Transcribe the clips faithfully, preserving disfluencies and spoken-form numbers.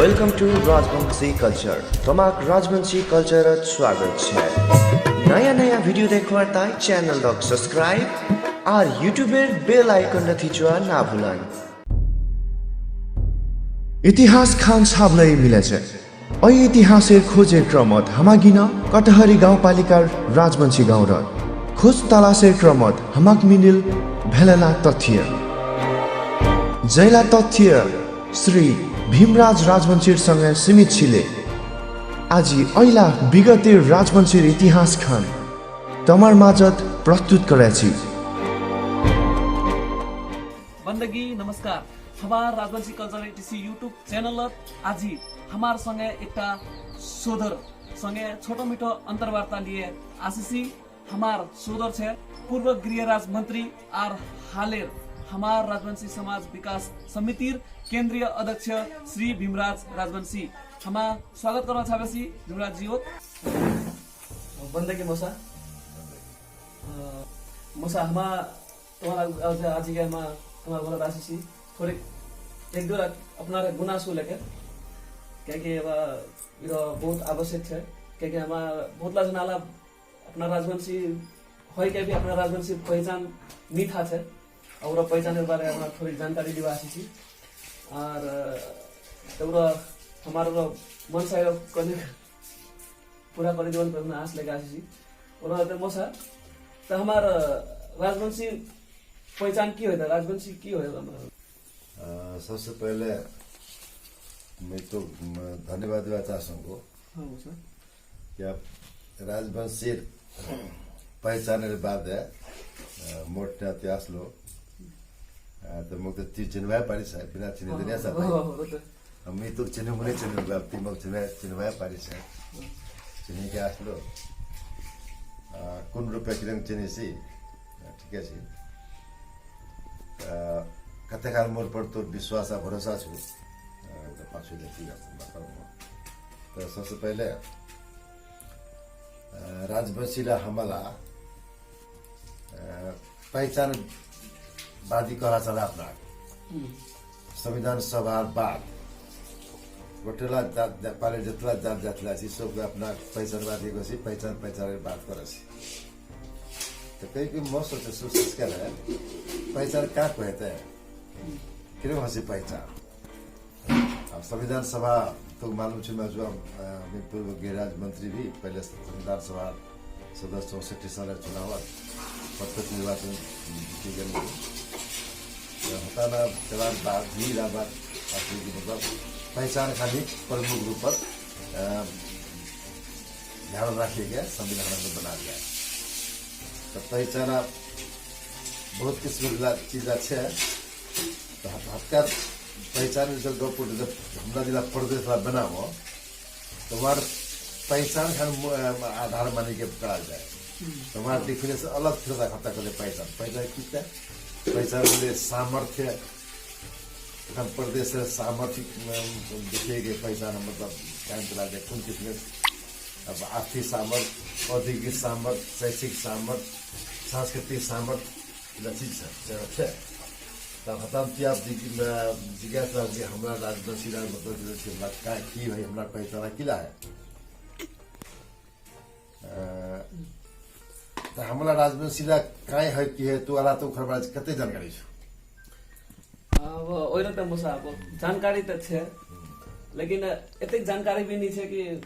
Welcome to Rajbanshi Culture। तमाक राजबंशी कल्चरत स्वागत छै। नयाँ नयाँ भिडियो देखवार ताई च्यानलदक सब्स्क्राइब आर युट्युबेर बेल आइकन थिचुवा ना भुलन। इतिहास खान साबलै मिलेछे। अइ इतिहासेर खोजेर क्रमत हमागिन कटहरी गाउँपालिकार राजबंशी गाउँरत। खोज तलासेर क्रमत हमाक मिनिल भेलेला तथ्य। जैला तथ्य श्री भीमराज राजबंशीर संगे सीमित छिले। आजी अइला बिगतेर राजबंशीर इतिहास खान तमार माझत प्रस्तुत करेछी। बन्दगी नमस्कार। हमार राजबंशी कल्चर एटीसी YouTube च्यानलत आजी हमार संगे एकटा सोदर संगे छोटो मिठो अन्तर्वार्ता लिए आसीसी। हमार सोदर छे पूर्व गृहराज मन्त्री आर हालेर हमार राजबंशी समाज विकास समितिर केन्द्रीय अध्यक्ष श्री भीमराज राजबंशी। हमार स्वागत कर्ना छाबेसी भीमराज जी ओत। बन्दगी मोसा। अ, मोसा हमार तमार आज, आजी के हमार तमार बोला रासी सी थोड़ी एक दो रात अपना रे गुनासो लेके, क्योंकि अब इरो बहुत आवश्यक छे, क्योंकि हमार बहुत ला जनाला अपना राजबंशी होय के भी अपना राजबंशी पहचान नी था छे, और पहचान के बारे में थोड़ी जानकारी दिवा आसी सी। और तब हमार मनसा कने पूरा करी देवन पर आस लेके आसी सी। और ते मोसा, त हमार, अ, राजबंशी पहचान की होय त, राजबंशी की होय त हमार? अ, सबसे पहले मैं तो, म, धन्यवाद देवा चाहूँगा। हाँ, मोसा। कि आप राजबंशीर पहचानर बात है, अ, मोट ने इतिहास लो। अ, तो मुझे तो ती चिन्हवाय पारी साहब, बिना चिन्हे तो नहीं आ सकता। हाँ, हाँ, हाँ, हाँ। हमी तो चिन्हे मुने चिन्हे बाप ती मग चिन्हे चिन्हे पारी से। चिन्हे के आसलो। आ, कुन रूपे किरण चिन्हे सी। आ, ठीक है सी। आ, कते काल मोर पर तो विश्वास आ भरोसा छु। आ, तो पाछू देखी जा, बात करूँ। तो सबसे पहले, आ, राजबंशीला हमला अ, पहिचानवादी कहला चला अपना। हम्म। संविधान सभार बाद। गोटेला जात, जात, पाले जतला जात, जातला सी, सबके अपना पहिचानवादी कहसी, पहिचान, पहिचानर बात करसी। त कहीं कि म सोचे सुस्काले, पहिचान का कहे त? हम्म। किरे हसी पहिचान? अब संविधान सभा तो मालूम छ, मैं जो, अ, मैं पूर्व गृह राज्य मंत्री भी, पहले संविधान सभा सदस्य चौसठ साल चुनाव, प्रत्यक्ष निर्वाचन जीती गए। तो हताना चलान बाद भी, इलाहाबाद, आपने की मतलब पहिचान खानी प्रमुख रूप पर, अ, ध्यान रखिए गया, संविधान में बना दिया। तो पहिचान आप बहुत किस्म की चीज अच्छे है। त हत-, हतका पहिचान जब गपुट जब हमरा जिला प्रदेश ला बनावो, तोमार पहिचान खान मु-, अ, आधार मानी के करा जाए। हम्म। तोमार definition अलग फिर हता करे पहिचान। पहिचान किता? पहिचान ले सामर्थ्य, हम प्रदेश से सामर्थ्य, अ, देखिए के पहिचान मतलब कायम करा जाए। कुन किस्म के अब आर्थिक सामर्थ्य, औद्योगिक सामर्थ्य, शैक्षिक सामर्थ्य, सांस्कृतिक सामर्थ्य, इला चीज छ, छ, छ। तब हतम कि आप जिग-, अ, जिज्ञासा कि हमरा राजबंशी राज मतलब कि हमरा का की है, हमरा पहिचान किला है। अ, त हमरा राजबंशीला काय है, की है, तू अला त उखर बारे कते जानकारी छु? अब ओइला त मोसा अब जानकारी त छे, लेकिन एतेक जानकारी भी नहीं छे कि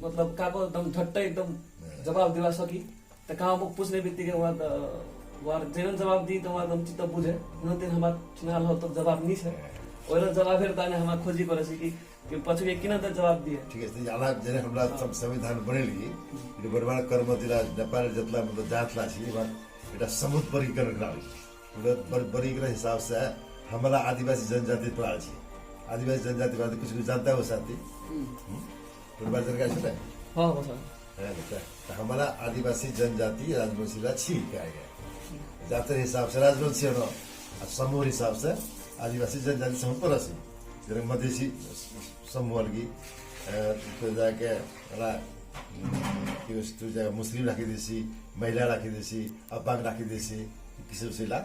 मतलब काको एकदम झट्टै एकदम जवाब दिवा सकी। त कहाँ मुख पूछने बित्तिकै उहाँ त, उहाँ जेनन जवाब दी त उहाँ त हम चित्त बुझे, उहाँ तेन हमार ठिनाल हो त जवाब नी छे। ओइला जवाब हेर ताने हमार खोजी करे से कि, कि पछुके किन त जवाब दिए। ठीक है, त आला जेने हमरा हाँ। सब संविधान बनेली, ये बर्बाद कर्म जिला नेपाल जतला मतलब जातला छी, बा एटा समुद वर्गीकरण करावे। पूरा बर-, वर्गीकरण हिसाब से हमला आदिवासी जनजाति पड़ाल छी। आदिवासी जनजाति बारे कुछ कुछ जानता हो साथी? हम्म। हम्म? पूरा जानकारी छे? हाँ, हाँ, सर। है ना, त, त हमला आदिवासी जनजाति राजवंशीला छी कहे गए। जातर हिसाब से राजवंशी हो, आ समूह हिसाब से आदिवासी जनजाति समूह पड़ासी। जरे मधेसी समूह अलगी, अ, तो जाके, अला, कि उस, तो जाके मुस्लिम राखी देसी, महिला राखी देसी, अपांग राखी देसी, किसी उसी ला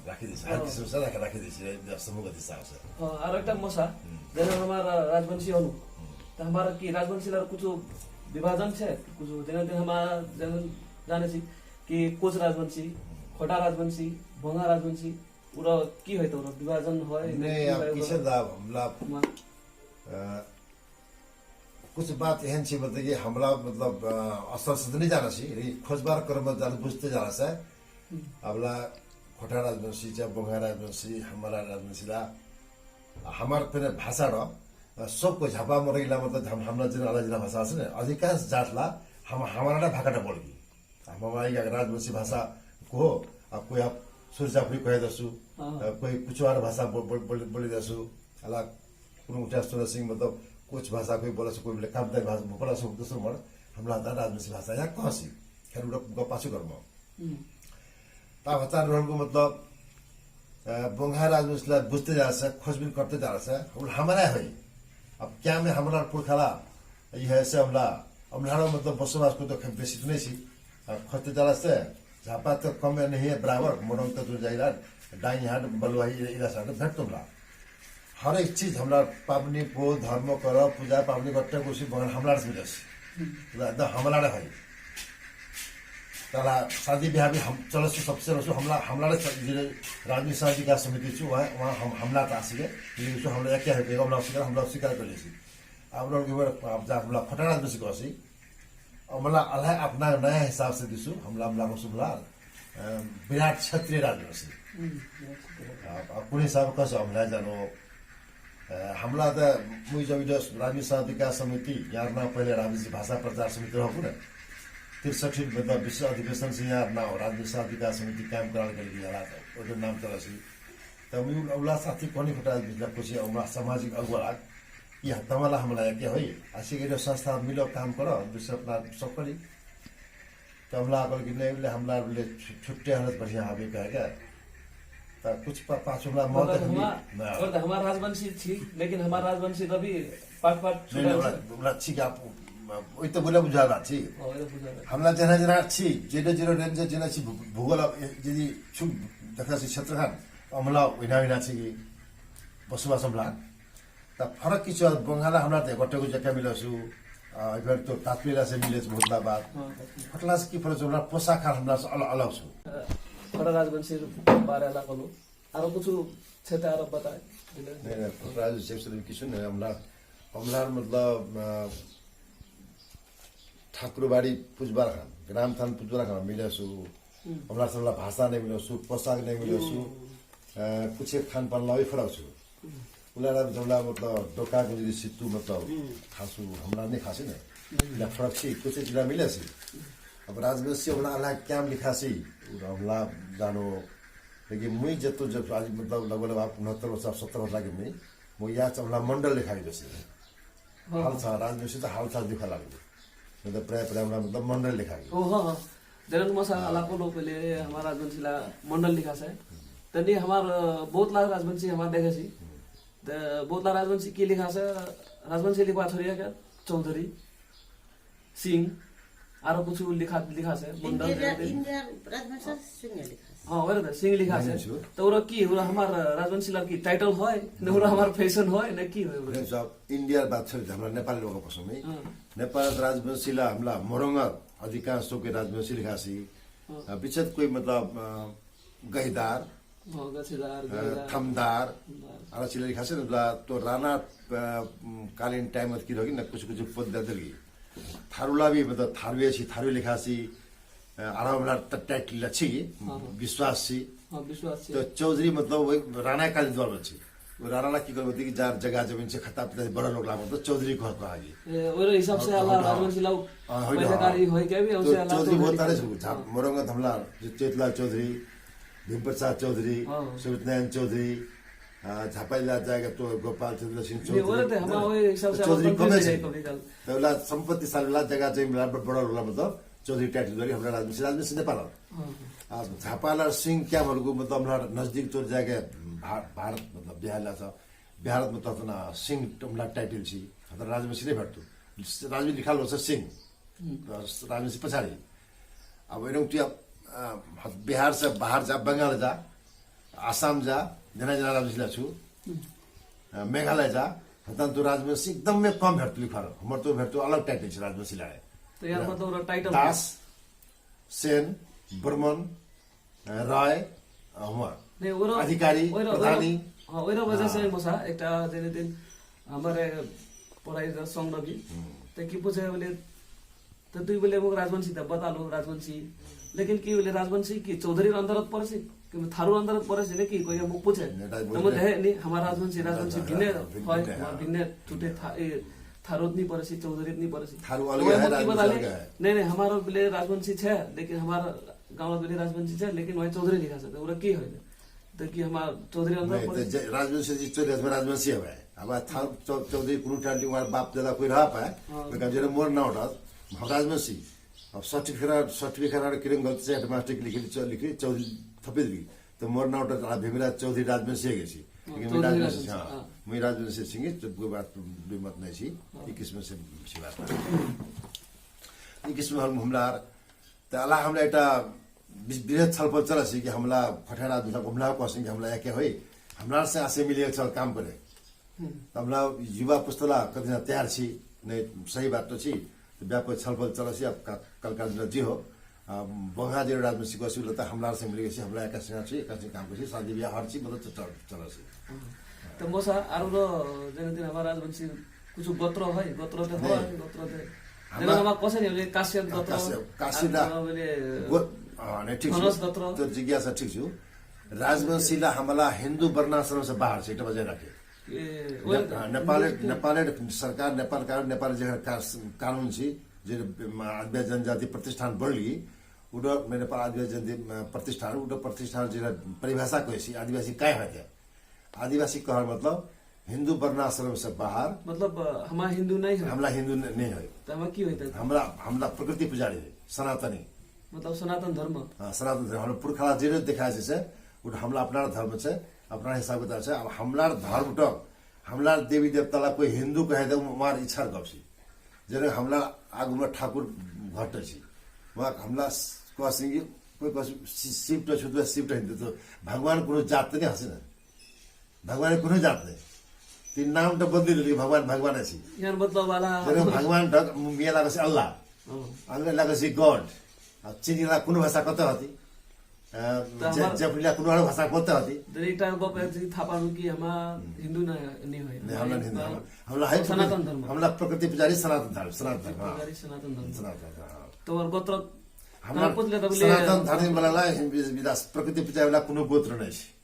রাখি দিছে, আর কিছু রাখি, রাখি দিছে, এই যে সমগতি আছে। ও, আর একটা মশা, হুম। যেন আমার, আহ, রাজবংশী অনু। হুম। তা আমার কি রাজবংশীলার কিছু বিভাজন আছে? কিছু যেন তেন আমার যেন জানেছি কি কোচ রাজবংশী, হুম। খটা রাজবংশী, ভঙা রাজবংশী, ওরা কি হয় তো ওরা বিভাজন হয়? নেই, কি আপ হয় কিসে ওরা? দাও, আমরা, মা- আহ, कुछ बात एहन छै, मतलब कि हमरा, मतलब, अ, असल से त नै जानै छी, लेकिन खोजबार क्रम में जान बुझते जानै छै। हम्म। अबला खोटा राजवंशी, चाहे बोंगा राजवंशी, हमारा राजवंशी ला, आ हमार तेने भाषा र, अ, सबको झापा मरैला, मतलब, हम, हमरा जिला, अलग जिला भाषा छै ने, अधिकांश जात ला, हम, हमारा ना भाकाटा बोलगी। हमारा एक राजवंशी भाषा को, अब कोई आप सुरजापुरी कहे दसु, हाँ। अ, कोई कुछ और भाषा बो-, बो-, बोले, बोले दसु, अलग कुनु उठा सुरज सिंह, मतलब, कुछ भाषा कोई बोले से कोई बोले, काम तय भाषा, बोले से दूसरो मर, हमरा ता राजवंशी भाषा या कहसी, खेर उड़ा गप्पा छु कर्म। हम्म। ता भाषा रहल को, मतलब, अ, बोंगा राजवंशी ला बुझते जा से, खोजबीन करते जा से, हम हमारा है। अब क्या में हमारा पुरखाला, ये है से हमला, हमला, मतलब, बसोबास को तो खैर बेसी तो नहीं सी। आ, खोजते जाला से, झापा तो कम नहीं है, बराबर, मोरङ तो जो जाइला, डाइहाट, बलुवाही, इला साइड भेट तुमला। हर एक चीज हमला पाबनी को, धर्म कर, पूजा पाबनी करते कुछ बगल हमला से मिलस। हम्म। एकदम हमला है। तला शादी ब्याह भी हम चलस, सबसे रसु हमला, हमला से, जिले राजनीति शादी का समिति छु, वहाँ, वहाँ हम, हमला ता आसिले, लेकिन उसको हमला क्या है, हमला स्वीकार, हमला स्वीकार कर लेसी। अब लोग के ऊपर, अब जा हमला फटाना में से कहसी, हमला अलग अपना नया हिसाब से दिसु, हमला, हमला को सुमला, अ, विराट क्षत्रिय राजवंशी। हम्म, विराट क्षत्रिय। अब, अब कुनै हिसाब कसो हमला जानो, अ, हमला त मुई जब इधर राजनीति विकास समिति, यार ना पहिले राजनीति भाषा प्रचार समिति रहो ने, तिरसठी मतलब विश्व अधिवेशन से यार ना हो, राजनीति विकास समिति काम कराल के लिए यार, वो जो नाम चला सी। त मुई उला साथी कोनी फटा बिजला कुछ हमला सामाजिक अगुवा लाग, या तमला हमला या के होई, आसी के जो संस्था मिलो काम करो, दूसरा अपना सब करी। त हमला बोल कि नहीं, बोले, हमला बोले छु-, छुट्टे हालत बढ़िया हवे कहे के। त कुछ पा-, पाछू हमला मौत मतलब हमी, हमार, ना। और त हमार राजवंशी छी, लेकिन हमार राजवंशी त अभी पाट-पाट नहीं, छुट्टा नहीं, छे। हमरा, हमरा छी कि आप, ओइ त बोले बुझाला छी। ओ, ओइ त बुझाला। हमला जेना जेना छी, जेना जेना रेंज जेना छी भू-, भूगोल अब यदि छु देखा छी क्षेत्र खान, हमला ओइना ओइना छी कि बसोबास हमला। त फरक किछु बंगाला हमरा त एकटा को जगह मिलसु, आ, इधर तो तातुला से मिले बहुत ला बात। हाँ, तातुला। फटला से की फरक छ, हमरा पोशाक आर हमरा से अलग, अलग छु। अ, खड़ा राजवंशी बारे ला कहलो, आरो कुछ क्षेत्र आरो बताए। नहीं, नहीं, फटला से सिर्फ किछु नहीं, हमरा, हमरा मतलब, अ, ठाकुरबाड़ी पुजबार खान, ग्राम थान पुजबार खान मिलसु, हम्म। हमरा सबला भाषा नहीं मिलसु, पोशाक नहीं मिलसु, हम्म। अ, कुछ खान पान ला भी फरक छु। हम्म। उलारा जबला मतलब डोका गुजरी सित्तु मतलब हम्म। खासु, हमरा नहीं खासी ने। हम्म। इला फरक छी, कुछ जिला मिले सी। अब राजवंशी हमरा अलग क्या लिखासी, उ हमरा जानो, लेकिन मुई जतो जब आज मतलब लगभग आप उनहत्तर वर्ष, आप सत्तर वर्ष लागे मुई, मुई या चबला मंडल लिखाई बेसी। हाँ। हालसा, राजवंशी त हालसा लिखा लागल। नहीं त प्राय, प्राय हमरा मतलब मंडल लिखा गेल। ओ, हाँ, हाँ। जरन मसा हाँ। आलापो लो पहिले हमार राजवंशीला मंडल लिखासे। हम्म। तनी हमार, अ, बहुत ला राजवंशी हमार देखे सी। हम्म। त बहुत ला राजवंशी की लिखासे, राजवंशी लिखवा थोड़ी है क्या? चौधरी, सिंह, आरो कुछ लिखा, लिखासे, मंडल इंडिया, देखे सी। इंडिया राजवंशी सिंह लिखासे। हाँ, ओरे त सिंह लिखासे। नहीं, नहीं, sure। त ओरा की, ओरा हमार राजवंशीला की title होय, न ओरा हमार fashion होय, न की होय ओरा? नहीं, साहब, इंडिया बात छोड़ दे, हमरा नेपाल लोग पसंद नहीं। हाँ। नेपाल राजवंशीला हमला मोरंगर अधिकांश के राजवंशी लिखासी। हाँ। अ, बिचत कोई मतलब, अ, गहिदार, हाँ, गछेदार, अ, गहिदार। थमदार, थमदार। आरा चिला लिखासे न, तो राणा, अ, कालीन time की रहोगी न, कुछ, कुछ पद दे देगी। थारुला भी मतलब थारुए सी, थारुए लिखासी, अ, आरा वाला त-, title अच्छी, हाँ, हाँ। विश्वास सी। हाँ, विश्वास सी। तो चौधरी मतलब वही राणा कालीन दौर में छी। वो राणा ला की करबो कि जार जगह जमीन से खता पिता से बड़ा लोग लागो, तो चौधरी कह, कहा जी। ए, ओरे हिसाब से हाँ, आला हाँ, राजवंशी लाओ, हाँ, हाँ, पैदाकारी हाँ। होय के भी, तो उसे आला चौधरी चौधरी बहुत सारे कहा। सब, झा-, हाँ। मोरंग धमला, जो चेतलाल चौधरी, भीमप्रसाद चौधरी, हाँ। सुमित नारायण चौधरी, आ, झापाइला जाएगा तो गोपाल चंद्र सिंह ये चौधरी, ओरे ते हमारा ना? ओरे हिसाब तो से चौधरी हमारा कमे confuse से। है कभी काल। तो ला संपत्ति साल ला जगह जमीन ला बड़ा लोग ला मतलब चौधरी title द्वारा हमरा राजवंशी, राजवंशी नेपाल। हाँ, हाँ। आ, झापाला सिंह क्या बोलको, मतलब, हमरा नजदीक तो जाके भा-, भारत, मतलब, बिहार ला छ, बिहार मतलब, तना सिंह, मतलब, title छी, मतलब, राजवंशी नहीं भेटतो। राजवंशी लिखाल छ सिंह। हम्म। राजवंशी पछाड़ी। अब एनों तू अब, आ, बिहार से बाहर जा, बंगाल जा, आसाम जा, जेना जेना राजवंशी ला छु, अ, मेघालय जा, हतन तो राजवंशी एकदम में कम भेटतु लिखा रहो। हमर तो भेटतु अलग टाइटल छि राजवंशी ला। तो यार, या। मतलब, ओरा टाइटल दास, सेन, बर्मन, अ, राय, अ, हमर। नहीं, ओरा, अधिकारी, ओरा, ओरा, प्रधानी। हाँ, ओरा वजह से हाँ। मौसा, एकटा जेना दिन हमारे पढ़ाई का song रवि। हम्म। तो की पूछे बोले, तो तुई बोले, "वो राजवंशी था, बता लो, राजवंशी।" लेकिन की बोले, राजवंशी की चौधरी अंदर पड़े से, कि थारू अंदर पड़े से, लेकिन कोई हमको पूछे। नहीं, राजवंशी तो बोले, नहीं। "नहीं, हमारा राजवंशी, राजवंशी हाँ, भिन्न हाँ, भिन्न, है, भिन्न, हमारा हाँ। भिन्न, छुटे था, ए, थारू नहीं पड़े से, चौधरी नहीं पड़े से।" थारू तो अलग वो है, हमको की राजवंशी बता ले? अलग है। नहीं, नहीं, हमारा बोले राजवंशी छे, लेकिन हमारा गाँव बोले राजवंशी छे, लेकिन वही चौधरी लिखा से, तो बोले, "की है?" तो कि हमार चौधरी अंदर नहीं, पड़े तो से। ज-, राजवंशी जी चौधरी, हमारा राजवंशी है भाई। अब था, चौ-, चौधरी कुनु टाइटल हमार बाप दादा कोई रहा पाए, हाँ। लेकिन जेना मोर नाम उठा, हम राजवंशी। अब सर्टिफिकेट, सर्टिफिकेट और किरण गलती से हेडमास्टर के लिखी, चौ-, लिखी, चौधरी थपी दी। तो मोर नाम उठा, आ, भीमराज चौधरी राजवंशी है गई सी। हाँ, लेकिन मैं चौधरी राजवंशी, राजवंशी, हाँ। हाँ। मैं राजवंशी सिंह, तो कोई बात, कोई मत नहीं सी। हाँ। इक्कीस में से सी बात है। इक्कीस में हम, हमला त अला हमला एकटा बि-, बृहत् छलफल चलसी कि हमला फठेरा दुसरा हमला कहसी कि हमला एके होई, हमला से आसे मिले चल काम करे। हम्म। त हमला युवा पुस्ताला कतिजना तयार छि, नै सही बात त छि। त व्यापक छलफल चलसी, अब का-, कल का दिन जे हो, आ, बंगा जे राजवंशी कहसी, उलता हमला से मिले छि, हमला एका सेना छि, एका छि काम करसी, शादी ब्याह हर छि, मतलब च-, चल-, चलसी। हम्म। त मौसा, आरु र जेना दिन हमार राजवंशी कुछ गोत्र है, गोत्र ते हो, नहीं। गोत्र ते। हमरा जेना हमार कसरी होले काश्यप आ, गोत्र, काश्यप, काश्यप आ, दा। बोले गो-, हाँ, नहीं, ठीक छु। धनस गोत्र। तो जिज्ञासा ठीक छु। राजवंशी ला हमला हिंदू वर्णाश्रम से बाहर से, एकटा बजाय राखे। ए, ने-, ओए, हाँ, नेपाल, हिंदू के नेपाल सरकार, नेपाल का, नेपाल जे का-, कानून छि, जे आदिवासी जनजाति प्रतिष्ठान बनली, उडो नेपाल आदिवासी जनजाति प्रतिष्ठान, उडो प्रतिष्ठान जे परिभाषा कहसी, आदिवासी काय होते? आदिवासी कहल मतलब हिंदू वर्णाश्रम से बाहर। मतलब, अ, हमार हिंदू नहीं है। हमला हिंदू न-, नहीं है। तो हमार की होता है? हमला, हमला प्रकृति पुजारी है, सनातनी। मतलब सनातन धर्म। हाँ, सनातन धर्म। हमला पुरखा जे देखाए से, से, उट हमला अपना धर्म से, अपना हिसाब किताब से। अब हमला धर्म टक, हमला देवी देवताला कोई हिंदू कहे तो हमार इच्छा गप सी। जेना हमला आगुमा ठाकुर घट छि। वहाँ हमला स-, कहसिं कि कोई कहसिं शि-, शिव त छु, त शिव त हिंदू त भगवान कुनो जात त नहीं हसी ना। भगवान कुनो जात नहीं। ती नाम त बदली देली, भगवान भगवान छि। यार मतलब वाला जेना भगवान त मिया लागसी अल्लाह। हाँ। अल्लाह लागसी God। अब चिनिला कुनो भाषा कत हती? अ, त जे-, हमार जापानी ला कुनो आरो भाषा बोलते हती। त एकटा गप है जे थापा नु कि हमार हम्म। हिंदू ना, नहीं होय। नहीं, हमला नहीं, हमार हमला, हमला है सनातन प्रकृति, धर्म। हमला प्रकृति पुजारी सनातन धर्म, सनातन धर्म, हाँ। पुजारी सनातन धर्म। सनातन धर्म, हाँ। तो और गोत्र, हमरा ना पूछ ले त बोले सनातन धर्म वाला ला, हिंदू विदा प्रकृति पुजारी वाला कुनो गोत्र नहीं है।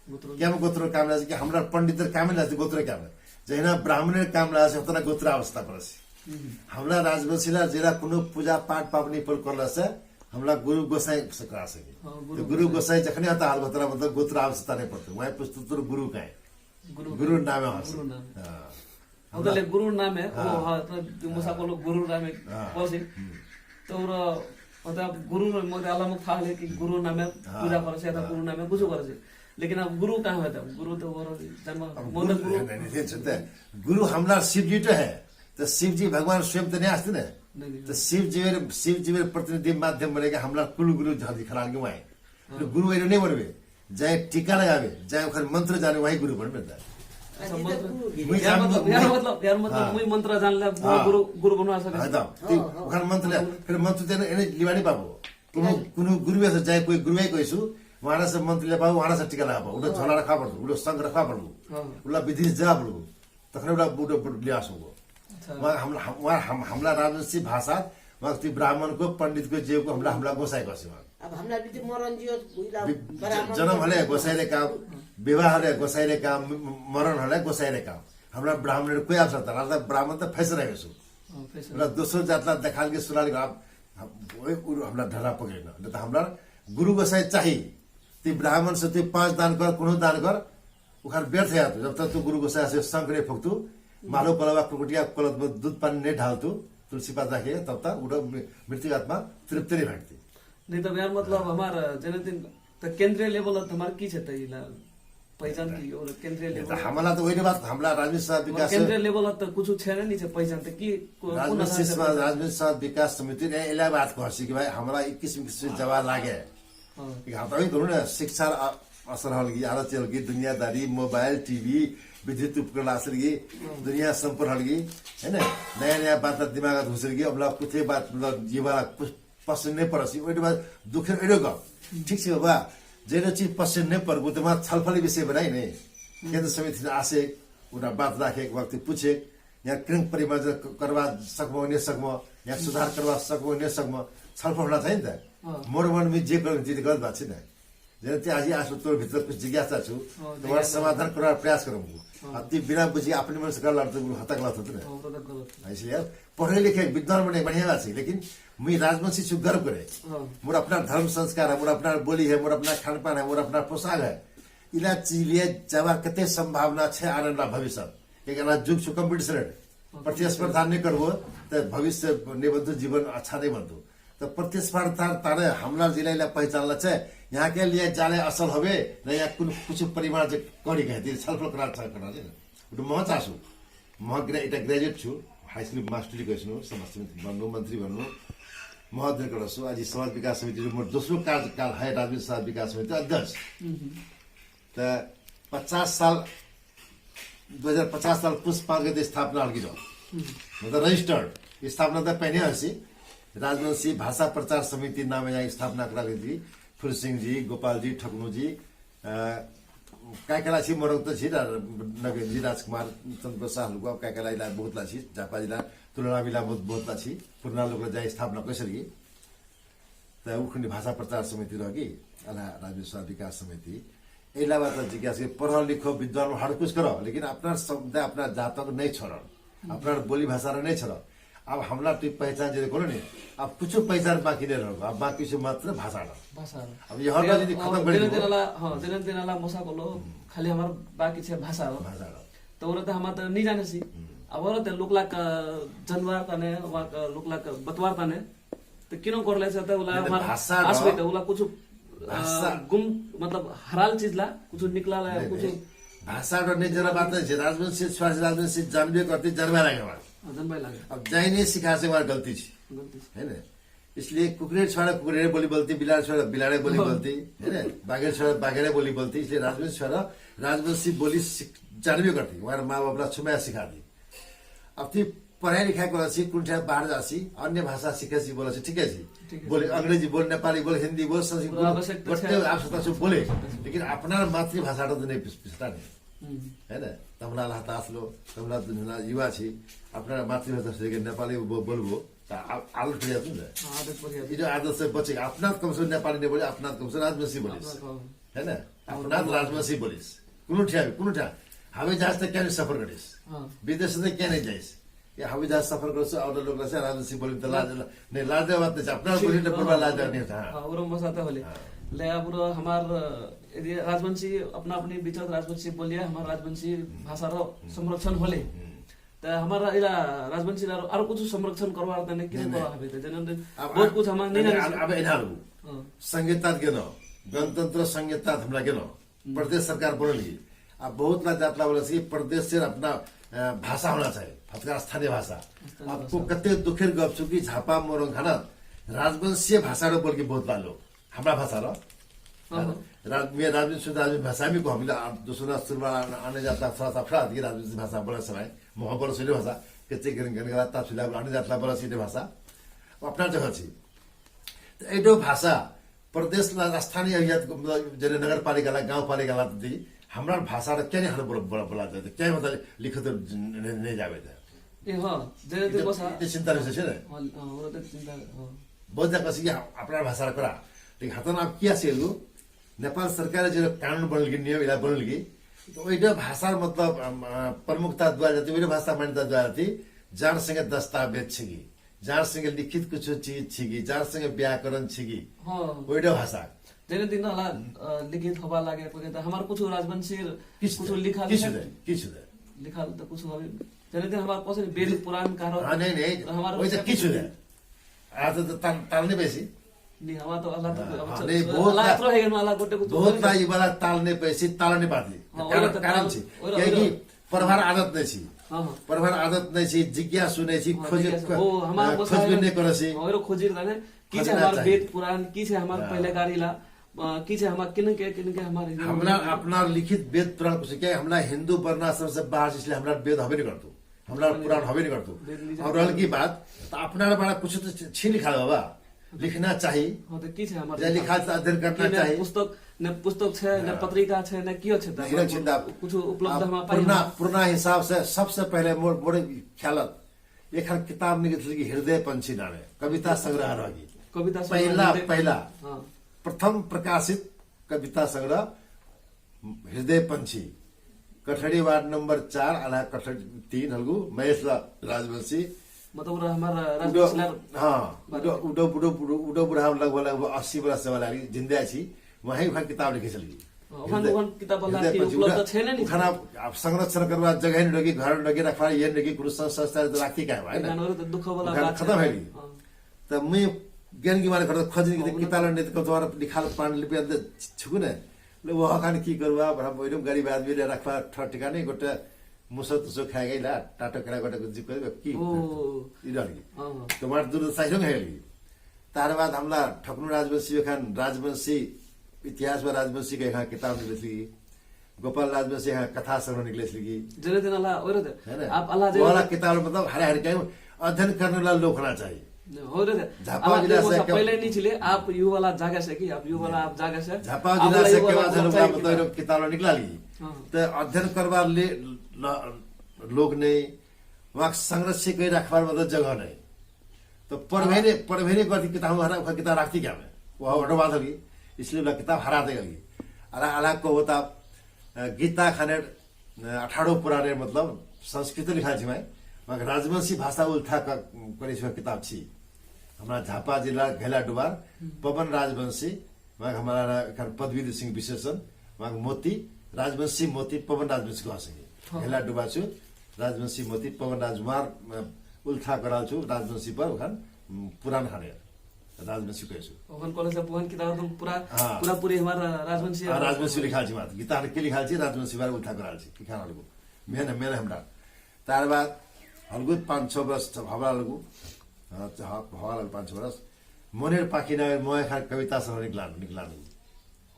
गोत्र क्या हम गोत्र काम लागे कि हमरा पंडित काम लागे गोत्र काम है। जहिना ब्राह्मण काम लागे, उतना गोत्र अवस्था पर से। हम्म। हमरा राजवंशी ला जेरा कुनो पूजा पाठ पाबनी पर करला से, हमरा गुरु गोसाई से करा सके। हाँ, गुरु तो गुरु गोसाई। गोसाई जखने हता हाल भतरा मतलब गोत्र आवश्यकता नहीं पड़ते। वही पुस्तक तो गुरु का है। गुरु गुरु का। नाम है गुरु नाम। हाँ। वो तो ले गुरु नाम है, वो हाँ। हाँ, तो जो मुसा हाँ। को लोग गुरु नाम है, हाँ। वो से। हम्म। तो वो, मतलब गुरु में मोरे आला मुख था ले कि गुरु नाम है, हाँ। पूजा करे से, या हाँ। गुरु नाम है, कुछ करे से। लेकिन अब गुरु कहाँ होता है? गुरु तो वो जन्म, अब मोर गुरु, गुरु नहीं, नहीं, नहीं, सुनते हैं। गुरु हमला शिव जी तो है, तो शिव जी भगवान स्वयं तो नहीं आते ना। नहीं, नहीं। तो शिव जी मेरे, शिव जी मेरे प्रतिनिधि माध्यम बनेगा, हमला कुल गुरु जहाँ दिखा लागे वहाँ। हाँ। तो गुरु वही नहीं बनवे, जाए टीका लगावे, जाए ओखर मंत्र जाने, वही गुरु बनवे। अच्छा, अभी तो मंत्र। गुरु भी मुई यार जान मतलब, दो, यार मुई मतलब, यार मतलब, हाँ। मुई मंत्र जान ले, वो हाँ। गुरु, गुरु बनवा सके। हाँ, तो, हाँ, हाँ। ओखर मंत्र ले, फिर मंत्र देने, इन्हें लिवानी बाबू। कुनु, नहीं। कुनु गुरुवे से जाए, कोई गुरुवे कोई सु, वहाँ से मंत्र ले पाओ, वहाँ से टीका लगा पाओ। उठो हाँ। झोला रखा पड़ो, उठो शंख रखा पड़ो। हाँ। उला विधि से जा पड़ो। तखने उला उठो, उठो लिया सो। अच्छा। वहाँ हम, हम, वहाँ हम, हमला राजवंशी भाषा, वहाँ ती ब्राह्मण को, पंडित को, जे को हमला, हमला गोसाई को सिवा। अब हमला विधि मरण जियो, उला वि-, ब्राह्मण ज-, जन्म को हले गोसाई रे काम, विवाह हले गोसाई रे काम, म-, म-, मरण हले गोसाई रे काम। हमला ब्राह्मण रे कोई आवश्यकता, मतलब ब्राह्मण तो फैसला है सु। हाँ, फैसला। मतलब दोसर जातला देखाल के सुनाल के आप हम, ओए, उ हमरा धरा पकड़े ना। नहीं तो हमरा गुरु गोसाई चाही। ती ब्राह्मण से ती पाँच दान कर, कुनो दान कर, उखान व्यर्थ है तू। जब तक तू गुरु गोसाई से शंख नहीं फूकतू, मालो पलवा कुकुटिया कलत में दूध पानी नहीं ढालतू, तुलसी पात राखे, तब तक उठो मृ-, मृत्यु आत्मा तृप्ति नहीं भेटती। नहीं तो यार, मतलब, हाँ। हमार जेना दिन तो केंद्रीय level त हमार की छे त इला? पहिचान की और केंद्रीय नहीं, level? तो हमला तो वही बात, हमला राजनीति से विकास केंद्रीय level त कुछ छे नहीं छे पहिचान, त की को-, राजनीति से, राजनीति से विकास समिति ने इला बात कहसी कि भाई, हमरा इक्कीस में किसी जवाब लागे। हाँ। कि हम तो वही करूँ ना, शिक्षा, आ, असर हलगी, आलस हलगी, दुनियादारी, मोबाइल, टीवी, विद्युत उपकरण असलगी, दुनिया संपर्क हलगी, है ना? नया नया बात दिमाग घुसलगी। अब ला कुछ बात मतलब ये वाला कुछ पसंद नहीं पड़सी, ओइटो बात दुखेर ओइटो गफ। ठीक छै बाबा, जेनो चीज पसंद नहीं पड़गु त मा छलफल विषय बनाई नहीं। केंद्र समिति आसे उना बात राखे वक्त पूछे, या क्रम परिमार्जन क-, करवा सकमो नहीं सकमो, या सुधार करवा सकमो नहीं सकमो, छलफल होना चाहिए था। मोर मन में जे करो जी गलत बात छै ना। जेना ती आजी आसु तोर भितर कुछ जिज्ञासा छु, तोर समाधान करवार प्रयास करंगु। अब ती बिना बुझी अपने मन से कर लाड़ तो हता गलत होत ना। इसलिए पढ़े लिखे विद्वान बने बढ़िया बात छै, लेकिन मुई राजवंशी छु गर्व करे। मोर अपना धर्म संस्कार है, मोर अपना बोली है, मोर अपना खानपान है, मोर अपना पोशाक है। इला चीज लिए जावा कते संभावना छै आने वाला भविष्य। एक अना जुग छु competition है। प्रतिस्पर्धा नहीं करबो, त भविष्य नहीं बनतो, जीवन अच्छा नहीं बनतो। त प्रतिस्पर्धा तारे हमरा जिला इला पहचानला छै, यहाँ के लिए जाले असल होबे, न या कुन कुछ परिवार जे करी कहे, ती छलफल करा चाह करना छै। उठो मह चासु, मह ग्रे-, इटा graduate छु, high school master कइसनु, समाज समिति बन्नु, मंत्री बन्नु, मह दिन करसु, आज समाज विकास समिति, मोर दोस्रो कार्यकाल है, राजवंशी समाज विकास समिति अध्यक्ष। त पचास साल, दुई हजार पचास साल पुस पाँच गते स्थापना हलगी रह। मतलब registered, स्थापना त पहले हसी, राजवंशी भाषा प्रचार समिति नाम यहाँ स्थापना करा गई थी। फुलसिंह जी, गोपाल जी, ठकनु जी, अ, काय कला छि, मोर त छि, रा-, नगेन जी, राजकुमार, चंद्र प्रसाद हलुको, काय कला इला बहुत ला छि, जापा जिला, तुलना मिला बहुत, बहुत ला छि, पुरना लोग ला जाय स्थापना कैसर की। त उखुनी भाषा प्रचार समिति रहगी, अला राजवंशी विकास समिति। एला बात जिज्ञासा कि पढ़ो लिखो, विद्वान हो, हर कुछ करो, लेकिन अपना समुदाय, अपना जातक नहीं छोड़ो, अपना बोली भाषा नहीं छोड़ो। अब हमरा ती पहचान जे कोनो नहीं, अब कुछ पहचान बाकी नहीं रहो, अब बाकी से मात्र भाषा रहो। भाषा रहो। अब यह तो यदि खत्म कर देना, दो। देना ला, हाँ, देना, देना ला मोसा को लो, खाली हमार बाकी छे भाषा रहो। भाषा रहो। तो औरत हमार तो नहीं जाने सी। अब औरत लोकला का जनवार ताने, वहाँ का लोकला का बतवार ताने, त किनो करले से त उला नहीं, नहीं, हमार भाषा आस रो, बेटा, उला कुछ, अ, भाषा गुम, मतलब, हराल चीज ला, कुछ निकला ला, नहीं, कुछ नहीं। भाषा रो नहीं जरा बात है, जे राजवंशी, स्वराज राजवंशी जानबे करती, जानबे लागे हमार। हाँ, जानबे लागे। अब जाय नहीं सिखा से हमार गलती छी। गलती छी। है ना? इसलिए कुकुरे छोड़ा कुकुरे बोली बोलती, बिलाड़े छोड़ा बिलाड़े बोली बोलती, है ना? बाघे छोड़ा बाघेरे बोली बोलती, इसलिए राजवंशी छोड़ा राजवंशी बोली सीख-, जानबे करती, हमार माँ बाप ला छुमया सिखा दी। अब ती पढ़ाई लिखाई करसी, कुन ठाउँ बाहर जासी, अन्य भाषा सिखेसी, बोलसी, ठीक है जी। ठीक है। बोले अंग्रेजी, बोल नेपाली, बोल हिंदी, बोल संस्कृत, बोल आवश्यकता बट्टे छै। आवश्यकता छै, बोले। आवश्यकता छै। लेकिन अपना मातृभाषा तो नहीं पिस-, पिसता नहीं। है ना? तमला ला हतास लो, तमला दुनिया युवा छी, अपना मातृभाषा से नेपाली बो-, बोलबो, त आ-, आदत पड़ जाती है। हाँ, आदत पड़ जाती है। ये जो आदत से बचे, अपना कम से कम नेपाली नहीं बोले, अपना कम से कम राजवंशी बोले। अपना कम। है ना? हाँ, अपना राजवंशी बोलिस। कुनु ठ्याक, कुनु ठ्याक। हवाई जहाज त क्या नहीं सफर करिस? हाँ। विदेश त क्या नहीं जाइस? ये हवाई जहाज सफर करसु, और लोग से राजवंशी बोली त लाज, नहीं, लाज देवा बात नहीं, अपना बोली त पूरा लाज देवा नहीं होता, हाँ। हाँ, उरम बसाते होले। हाँ। ले, अब उरो हमार, यदि राजवंशी, अपना अपनी विचार राजवंशी बोलिए, हमार राजवंशी भाषा रो संरक्षण होले। त हमार इला राजवंशी ला आरो कुछ संरक्षण करवार तने किसे नहीं, नहीं। करवा हबे त, जनन दिन अब बहुत आ-, कुछ हमार नहीं अब, जाने अब, से। अब एनालु। हाँ। संघीयता गेनो, गणतंत्र संघीयता हमला गेनो। प्रदेश सरकार बनल ही। अब बहुत ला जातला बोले से प्रदेश से अपना, अ, भाषा होना चाहिए, फतका स्थानीय भाषा। स्थानीय आपको भाषा। कते दुखेर गप छु कि झापा मोरङ खाना राजवंशीय भाषा रो बोल के बहुत ला लोग। हमरा भाषा रो। हाँ, हाँ। राज-, मैं राजवंशी, राजवंशी भाषा में को हम ला, आप दूसरा सुरवा आने जाता, थोड़ा सा फड़ा दिए राजवंशी भाषा बोला सराय, मोहब्बत सुने भाषा, कच्चे गन, गन गला ता सुला आने जातला बोला सीधे भाषा। अपना जगह छी। त एडो भाषा प्रदेश ला स्थानीय अभियान, मतलब, जेने नगरपालिका ला, गाउँपालिका ला, त ती, हमरा भाषा ला क्या नहीं हर बोला, बोला, बोला जाए, त क्या मतलब लिखत नहीं, नहीं जावे त? ए, हाँ, जेने ती भाषा। ये चिंता विषय है ना? हाँ, हाँ, वो तो चिंता, हाँ। बहुत जगह से ये अपना भाषा ला करा। लेकिन हतन आप क्या से लू? नेपाल सरकार जे कानून बनल की, नियम इला बनल की, त ओइटा भाषा मतलब, अम, अ, प्रमुखता द्वारा जाती, ओइटा भाषा मान्यता द्वारा जाती, जार संगे दस्तावेज छिकी। जार संगे लिखित कुछ चीज छिकी, जार संगे व्याकरण छिकी। हाँ। ओइटा भाषा। जेने दिन हला, अ, लिखित होबा लागे, पके त हमार कुछ राजवंशी, किछु कुछ दे, लिखा किछु लिखा दे, किछु दे। लिखा त कुछ होबे। जेने दिन हमार कसरी वेद पुराण कहा हाँ, नहीं, नहीं। त हमार ओइ त विषय किछु कुछ दे। आ त, त ताल, ताल नहीं पैसी। नहीं, हमार त अला त हाँ, अब हाँ, च-, नहीं, च-, बहुत अला ता-, अत्रो है, अला गोटे कुछ बहुत होबे। ता, ये वाला ताल नहीं पैसी, ताल नहीं पाती। हाँ, कारण, ओइ त कारण ताल, छी। ओइ त, क्योंकि ओइ त प्रभार आदत नहीं छी। हाँ, हाँ। प्रभार आदत नहीं छी, जिज्ञासु नहीं छी, हाँ, खोज, जिज्ञासु। खो-, वो हमार हाँ, बसा खोजबीन है, नहीं करसी। हाँ, ओरो खोजी रहता है। कि खोजना से हमार चाहिए। वेद पुराण, कि से हमार हाँ। पहले गाड़ी ला, अ, की छै हमार, किनके, किनके हमार हिंदू हमरा में अपना लिखित वेद पुराण कुछ क्या, हमरा हिंदू वर्णाश्रम से बाहर, इसलिए हमरा वेद हबे नहीं करतु, हमरा पुराण हबे नहीं करतु। वेद नहीं और रहल की बात, तो अपना बड़ा कुछ तो छ-, छीन लिखा बाबा, लिखना चाहिए। हाँ, तो की छै हमार जे लिखा? लिखा तो अध्ययन करना कि ने चाहिए। पुस्तक, ने पुस्तक छै, ने हाँ। पत्रिका छै, ने कियो छै, तो नहीं, हमरा नहीं, चिंता। कुछ उपलब्ध आप हमार पाई पुरना, हमार। पुरना हिसाब से सबसे पहले मोर, मोर ख्यालत एखन किताब निकलल कि हृदय पंछी नामे, कविता संग्रह रहगी। कविता संग्रह पहिला, हृदय पंछी। पहिला, हाँ। प्रथम प्रकाशित कविता संग्रह हृदय पंछी। कठरी वार्ड नंबर चार, आला कठरी तीन हलगु, महेश रा-, राजवंशी। मतलब, हमार राजवंशी उडो, लाल हाँ, बारे उडो, में। उडो, उडो, उडो, उडो बुढ़ा लगभग, लगभग अस्सी बरस से वाला जिंदा छी। वहीं उखन किताब लिखे छलगी। हाँ, उखन, हृदय, उखन किताब वाला हृदय की पंछी, उपलब्ध उखन, छै ने, उखन आप, आप संरक्षण करबा जगह नहीं रखी, घर नहीं रखी, रखबा ये नहीं रखी, कोनो संस्था, संस्था तो राखती क्या है, है ना? एखन और तो दुख वाला उखन बात खत्म छै। है नहीं। हाँ। तो मैं ज्ञान की मारे खत्म, खोज नहीं हाँ, की, किताब नहीं तो तुम्हारा लिखा पांडुलिपि अंदर छुकु ने। ले वो खान की करबा, अब हम एकदम गरीब आदमी ले रखबा ठर ठिकाने, गोटे मुसो तुसो खाए गई ला, टाटो करा गोटे कुछ कर की। ओ। इधर की। हाँ, हाँ। तुम्हारा दुर्दशा ही है। तार बाद हमला ठकनु राजवंशी एखन राजवंशी, इतिहास में राजवंशी के यहाँ किताब निकले छलगी, गोपाल राजवंशी यहाँ कथा संग्रह निकले छलगी। जने तेना ला, ओरे दे। है ना? आप अल्लाह वो वाला जगह किताब मतलब हरे हरे के अध्ययन करने वाला लोग होना चाहिए। हो रे दे। झापा अल्लाह जिला जगह से से के पहले नहीं छिले, आप यू वाला जागा से की, आप यू वाला आप जागा से, झापा आप जिला वाला से यू के वाला बाद हम जागा मतलब से। किताब निकला ली। हाँ। तो अध्ययन करवा ले, ल-, लोग नहीं, वहाँ संरक्षित कोई रखवार मतलब जगह नहीं। तो पढ़बे ने, पढ़बे ने करती किताब, हरा, ओकर किताब राखती क्या में? वो हटवा देली, इसलिए ओला किताब हरा दे गली। अला, अला को होता, अ, गीता खाने, अ, अठारह पुराने मतलब संस्कृत लिखा छी मैं, मगर राजवंशी भाषा उल्था का, करे छी किताब छी। हमारा झापा जिला घैला डुबार, हम्म। पवन राजवंशी, वहाँ हमारा एखन पदवी दे सिंह विशेषण, वहाँ मोती, राजवंशी मोती, पवन राजवंशी को हंसेंगे। हाँ। हेला डुबा छु, राजवंशी मोती, पवन राजकुमार, अ, उल्था कराल छु, राजवंशी पर ओखन, उम, पुराण हरे, राजवंशी कहे छु। ओखन कॉलेज से पुरान किताब तुम पूरा, हाँ। पूरा पूरी हमारा राजवंशी हाँ, है। राजवंशी लिखाल छी बात, गीता हर के लिखाल छी, राजवंशी बार उल्था कराल छी, कि खाना लोगों। मेहनत, मेहनत हमरा। तार बाद हलगु पाँच छ बरस त भवा लगु। अ, त ह-, भवा लगु पाँच छ बरस। मनेर पाखी ना मोए खान कविता सब निकलान, निकलान।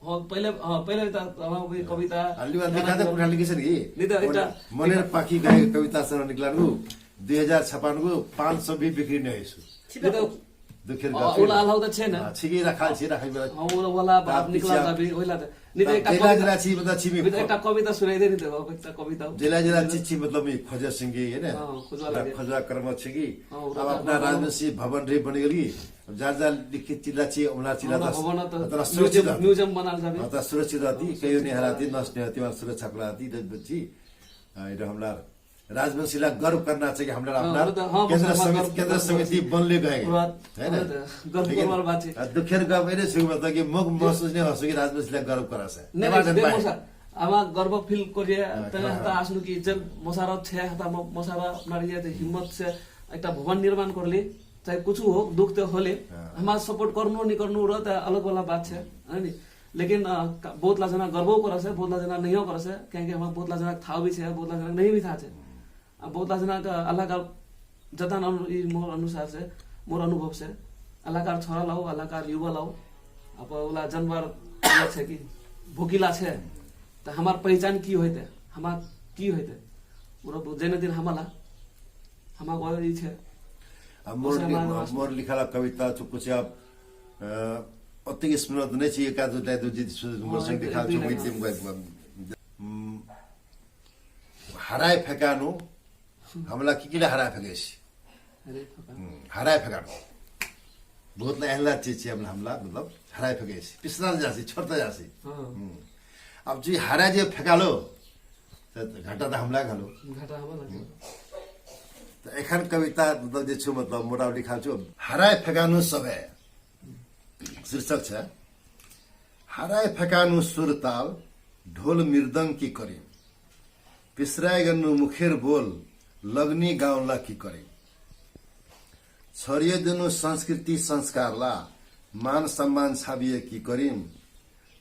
हाँ, पहिले, हाँ, पहिले त, हाँ, वही कविता, अलि बार गाना लिखाते सब। पुरा लिखे छे नि? नि त, मने-, एकटा, मनेर एकटा पाखी कहे कविता सब निकलान। दुई हजार छप्पन को पाँच सौ भी बिक्री नहीं हुई सु। नि त, दुखेर अ, गफ ओला छै। अलाउ त छै न। अ, छिकी राखाल छै, राखै बेला। अ, ओला, ओला बात निकला जाबे, ओला त। नि त एकटा जेला कविता, जेला छि, मतलब, छि नि त एकटा कविता सुनाइ दे नि त, अब एकटा कविता। जेला जेला छि, छि, मतलब, मी खोजे सिंगी, है ना? अ, खोजवा लागे। खोजवा कर्म छिकी। अ, अब अपना राजवंशी भवन रे बनि गेली। अब जार जार लिखित चिला छि, ओला चिला हमरा त भवन त तोरा सुरक्षित म्यूजियम, रहती। म्यूजियम बनाल जाबे। अ, त सुरक्षित रहती, अ, कहियो सुरक्षित नहीं हराती, रहती। नष्ट नहीं होती, वहाँ सुरक्षा प्राप्त रहती, त बच्ची। अ, ये हमरा राजवंशीला गर्व करना चाहिए, हमरा हाँ, अपना वो तो, हाँ, केंद्र वो तो समिति, गर्व, केंद्र गर्व, समिति गर्व। बनले गए, पूरा, है ना? वो तो गर्व लेकिन, करवार बात है। अ, दुखेर गफ एने सुरु बता कि मुख महसूस नहीं हो सकी राजवंशीला गर्व करा से। नहीं, नहीं, नहीं, देखो सर, आमा गर्व feel करिए, हाँ, तने हाँ, हता हाँ। आसनु कि जन मसारा छे हता म-, मसारा अपना ये तो हिम्मत से एकटा भवन निर्माण कर ली, चाहे कुछ हो, दुख तो होले, हाँ। हमार support करनु नहीं करनु रह, तो अलग वाला बात है, है नहीं? लेकिन, अ, का-, बहुत ला जना गर्वो करस, बहुत ला जना नहियो करस, क्योंकि हमरा बहुत ला जना थाह भी छै, बहुत ला जना नहीं भी थाह छै। आ बहुत ला जना का अलग, जतन अनु-, ई मोर अनुसार से, मोर अनुभव से, अलग आर छोरा लाओ, अलग आर युवा लाओ, अब ओला जनवार इहे छै कि भोकिला छै, त हमार पहिचान की होइते, हमार की होइते? मोर जेने दिन हमला, हमार वही छै। आ मोर ओसे लि-, हमार वास्ते मोर लिखला कविता चुप कुछ आप, अ, ओतेक स्मृति नहीं चाहिए, का तो दे दो जी, सुरेश मोर हाँ, संग एक, लिखा एक चुप दिन एक दिन गए, उम, हराय फेकानु, हमला किकिला हराय फेकैसी। हराय फेकानु। हम्म, हराय फेकानु। बहुत ना एहला चीज छी हमला, हमला, मतलब, हराय फेकैसी। पिसरा जासी, छोड़ता जासी। हाँ। हम्म। अब जी हराय जे फेकालो, त घाटा त हमला घालो। घाटा हमला घालो। हम्म। त एखन कविता, मतलब, जे छु, मतलब, मोटा लिखा छु, हराय फेकानु सभे। शीर्षक छै, हराय फेकानु सुर ताल, ढोल मृदंग की करिम। पिसराय गनु मुखेर बोल, लगनी गाउँला की करिम। छोडिए देनु संस्कृति संस्कारला, मान सम्मान छाबिए की करिम।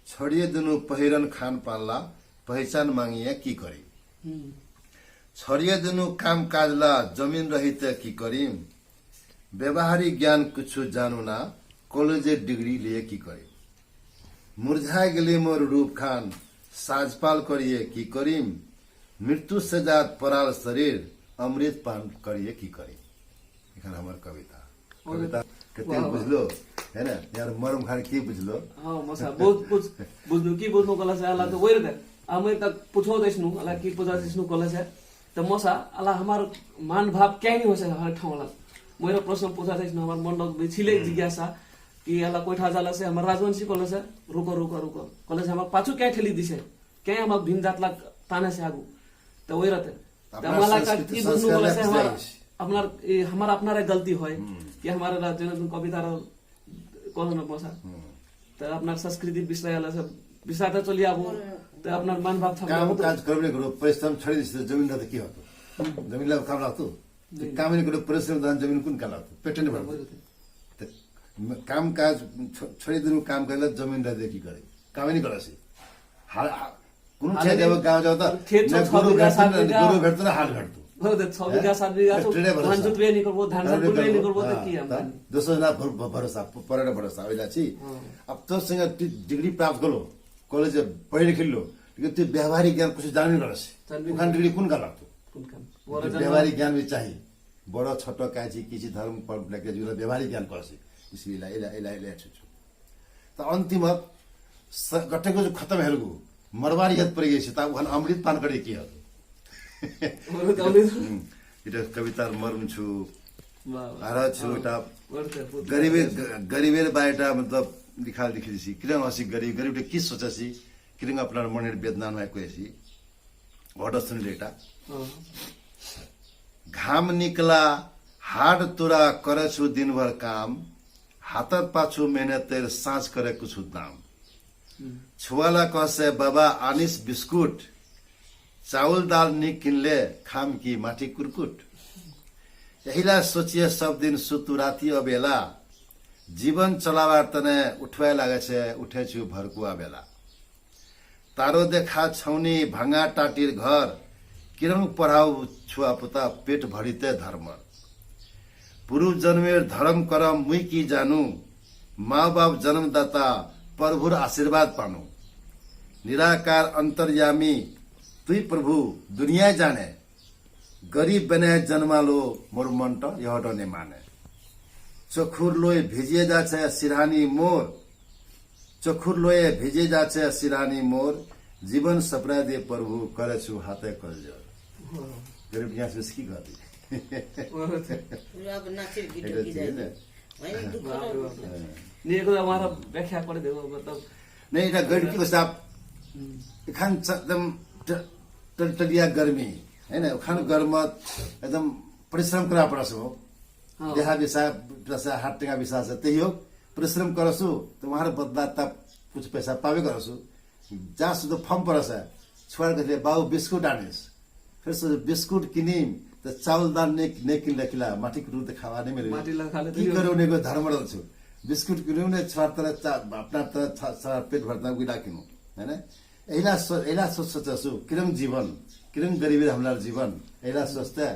छोडिए देनु पहिरन खानपानला, पहिचान मागिए की करिम। हम्म। छोडिए देनु काम काजला, जमिन रहिते की करिम। व्यवहारिक ज्ञान कुछु जानुना, कलेजे डिग्री लिए की करिम। मुरझाय गेले मोर रूप खान, साजपाल करिये की करिम? मृत्यु से जात पराल शरीर, अमृत पान करिये की करिम? इखन हमर कविता। और कविता कते वाह, वाह। बुझलो, है ना? यार मरम खान की बुझलो? हाँ, मसा, बहुत कुछ बुझनु, की बुझनु कहला से, आला तो वही रहता। आ, मैं तक पूछो देसनु, आला की पूछा देसनु कहला से। त मसा, आला हमार मान भाव क्या नहीं हो से हर ठाउँ आला। मोर प्रश्न पूछा देसनु, हमार मन लोग भी छिले हम्म। जिज्ञासा, कि आला कोइठा जाला से हमार राजवंशी कहला से, रुको, रुको, रुको। कहला से हमार पाछू क्या ठेली दिसे? क्या हमार भीम जात ला ताने से आगू? त वही रहते। त अपना मला का संस्कृति की बुझनु संस्कार बोला ला से हमार, पिछड़ा है। अपना, ए, हमार अपना रे गलती होय, हम्म। कि हमारे रा-, जेना तुम कविता रा, कहो ना मसा। हम्म। त अपना संस्कृति बिसरायला से, बिसराता चली आबो, त अपना मन भाव छाप काम आबो त। काज करबे करो, परिश्रम छोड़ी दिस, जमीन रहते की होतो? हम्म। जमीन ला काम लागतो? नहीं। काम नहीं करो, परिश्रम दान जमीन कुन का लागतो? पेट नहीं भरतो। वही होते। त म-, काम काज छ-, छोड़ी दिन काम करला, जमीन रहते की करे? काम नहीं करो से। हा-, हा-, कुनु हाल खेत नहीं। जाबो, गाउँ जाबो त, खेत न छ गोरु बीघा, भेट्छ, सात न बीघा। गोरु भेट्छ, न हाल भेट्छ। हो, त छ हैं? बीघा, सात बीघा त ट्रेडे भरोसा। धान जुतबे नहीं करबो, धान ट्रेडे साकुन नहीं करबो, त हाँ, की हम त जानी? दोसर ना भर-, भ-, भरोसा, प-, परेर भरोसा, ओइला छि। हाँ। अब तोर संगे तू डिग्री प्राप्त करलो, कलेज पढे लिखलो, लेकिन तू व्यवहारिक ज्ञान कुछ जान नहीं करस। जान नहीं उखान करस। डिग्री कुन का लागतो? कुन काम? तू व्यवहारिक ज्ञान भी चाहिए। बडो छोटो काजी किसी धर्म पर लेके जुला व्यवहारिक ज्ञान करस। इसलिए इला, इला, इला, इला छु छु। त अन्तिम स-, गटेको जो खतम हेलगु, मरवारी हत परि गेसी, त उहन अमृत पान करे की हत। अमृत, अमृत। हम्म, इटा कविता मर्म छु, वाह, वाह। आरा छु, हाँ, इटा बहुत है, बहुत गरीबे, है। ग-, गरीबे बाइटा मतलब लिखा लिखी दिसी, किरंग हसी गरीब, गरीब टे की सोचसी, किरंग अपना मनेर वेदना नुहाई कोएसी, घोडा सुन लेटा। हाँ। घाम निकला, हाड तुरा करे छु दिनभर काम, हातर पाछु मेहनतेर साँझ करे कुछु दाम। हम्म। छुवाला कहसे, "बाबा आनिस बिस्कुट, चाउल दाल नि किनले खाम कि माटी कुरकुट।" यहिला सोचिए सब दिन सुतु राति अबेला, जीवन चलावार तने उठवाए लागे छे, उठे छु भरकुआ बेला। तारो देखा छौनी भांगा टाटीर घर, किरंग पढाउ छुवापुता पेट भरिते धर्मर। पुरुब जन्मेर धरम करम मुइ कि जानु, माँ बाप जन्मदाता प्रभुर आशीर्वाद पानु। निराकार अन्तर्यामी तुइ प्रभु दुनिया जाने, गरीब बने जन्मालो मोर मन त यहट ने माने। चखुर लोय भिजिए जाछे सिरहानी मोर, चखुर लोय भिजिए जाछे सिरहानी मोर, जीवन सप्राए दे प्रभु करे छु हाते कर जोर। वाह। गरीब यहाँ से उसकी गति। वाह। पूरा अब नाचेर गीत एटा की चीज जाए। है ना? वही दुख बाप रे बाप। हाँ। नहीं, एक बार हमारा व्याख्या पढ़ दे, मतलब। नहीं, एटा गरीब की बस आप हम्म। एखन च-, एकदम ट-, टलटलिया गर्मी, है ना? ओखन गर्म एकदम परिश्रम करा पड़स हो। हाँ। देहा बिसा, पैसा, हात टेंगा बिसा से, तेहियो परिश्रम करसु, त उहाँर बदला तब कुछ पैसा पावे करसु। जा सुध फम परस, छुवार कहले, "बाबु, बिस्कुट आनिस।" फेर से बिस्कुट किनिम, त चाउल दाल ने, ने किनले किला, माटी कुटु त खावा ने मिले। माटी ला खा ले की तेहियो। करू ने को धर्म रहल छु। बिस्कुट किनिम ने छुवार तर चा-, अपना तर छा-, छुवार पेट भरता गुदा किनु, है ना? एहिला सो-, एहिला सो-, सोचसु, किरम जीवन, किरम गरीबी हमलार जीवन, एहिला सोचते,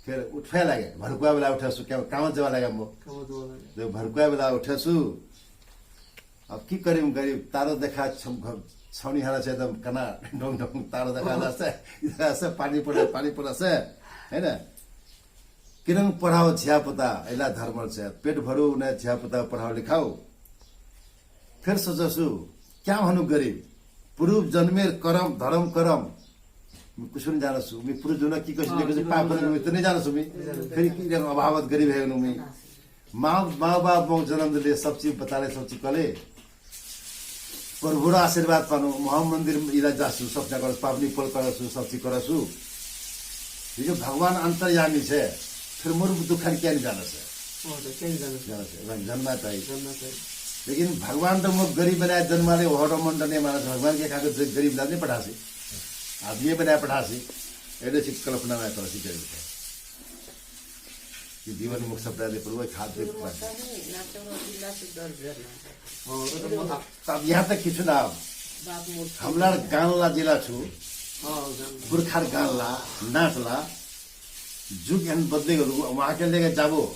फेर उठे लागे, भरकुआ बेला उठसु, क्या, कामत जावा लागे मो। कामत जावा लागे। जब भरकुआ बेला उठसु, अब की करिम गरीब, तारो देखा छम-, घ-, छौनी हाला से एकदम कना ढोंग ढोंग तारो देखा ला से, इधर से पानी पड़े, पानी पड़े से, है ना? किरंग पढ़ाओ झिया पुता, एला धर्मल से, पेट भरू ने झिया पुता पढ़ाओ लिखाओ। फेर सोचसु, क्या हनु गरीब? पूर्व जन्मेर करम, धरम करम। मी कुछ नहीं जानसु, मी पूर्व जन्म की कइसे हाँ, नहीं कइसे की पाप बात करनु, मी तो नहीं जानसु मी। नहीं जानसु। फेर की रे अभावत गरीब हेगेनु मी। माँ, माँ बाप मोक जन्म देले, सब चीज बताले, सब चीज कले। प्रभुर आशीर्वाद पानु, मोह मन्दिर इला जासु, सपना करसु, पाप निपोल करसु, सब चीज करसु। ये जो भगवान अन्तर्यामी छे, फेर मोर दुख क्या नहीं जानस। हाँ, तो क्या नहीं जानस? जानस, भगवान जन्मा ताई। जन्मा ताई। लेकिन भगवान तो मोक गरीब बनाए जन्माले, ओहटो मन तो नहीं मानस, भगवान के खाके ज-, गरीब ला नहीं पठासी। आदमी बनाए पठासी। एडे सी कल्पना में पठासी गरीब के। कि जीवन मोक सप्राए दे प्रभु, खाद दे प्रभु। हाँ, तो तब यहाँ तक किछु ना। हमलार गान ला जिला छु, हाँ, गान ला। पुरखार गान ला, नाच ला, जुग एहन बदले गेलु, वहाँ के लेके जाबो,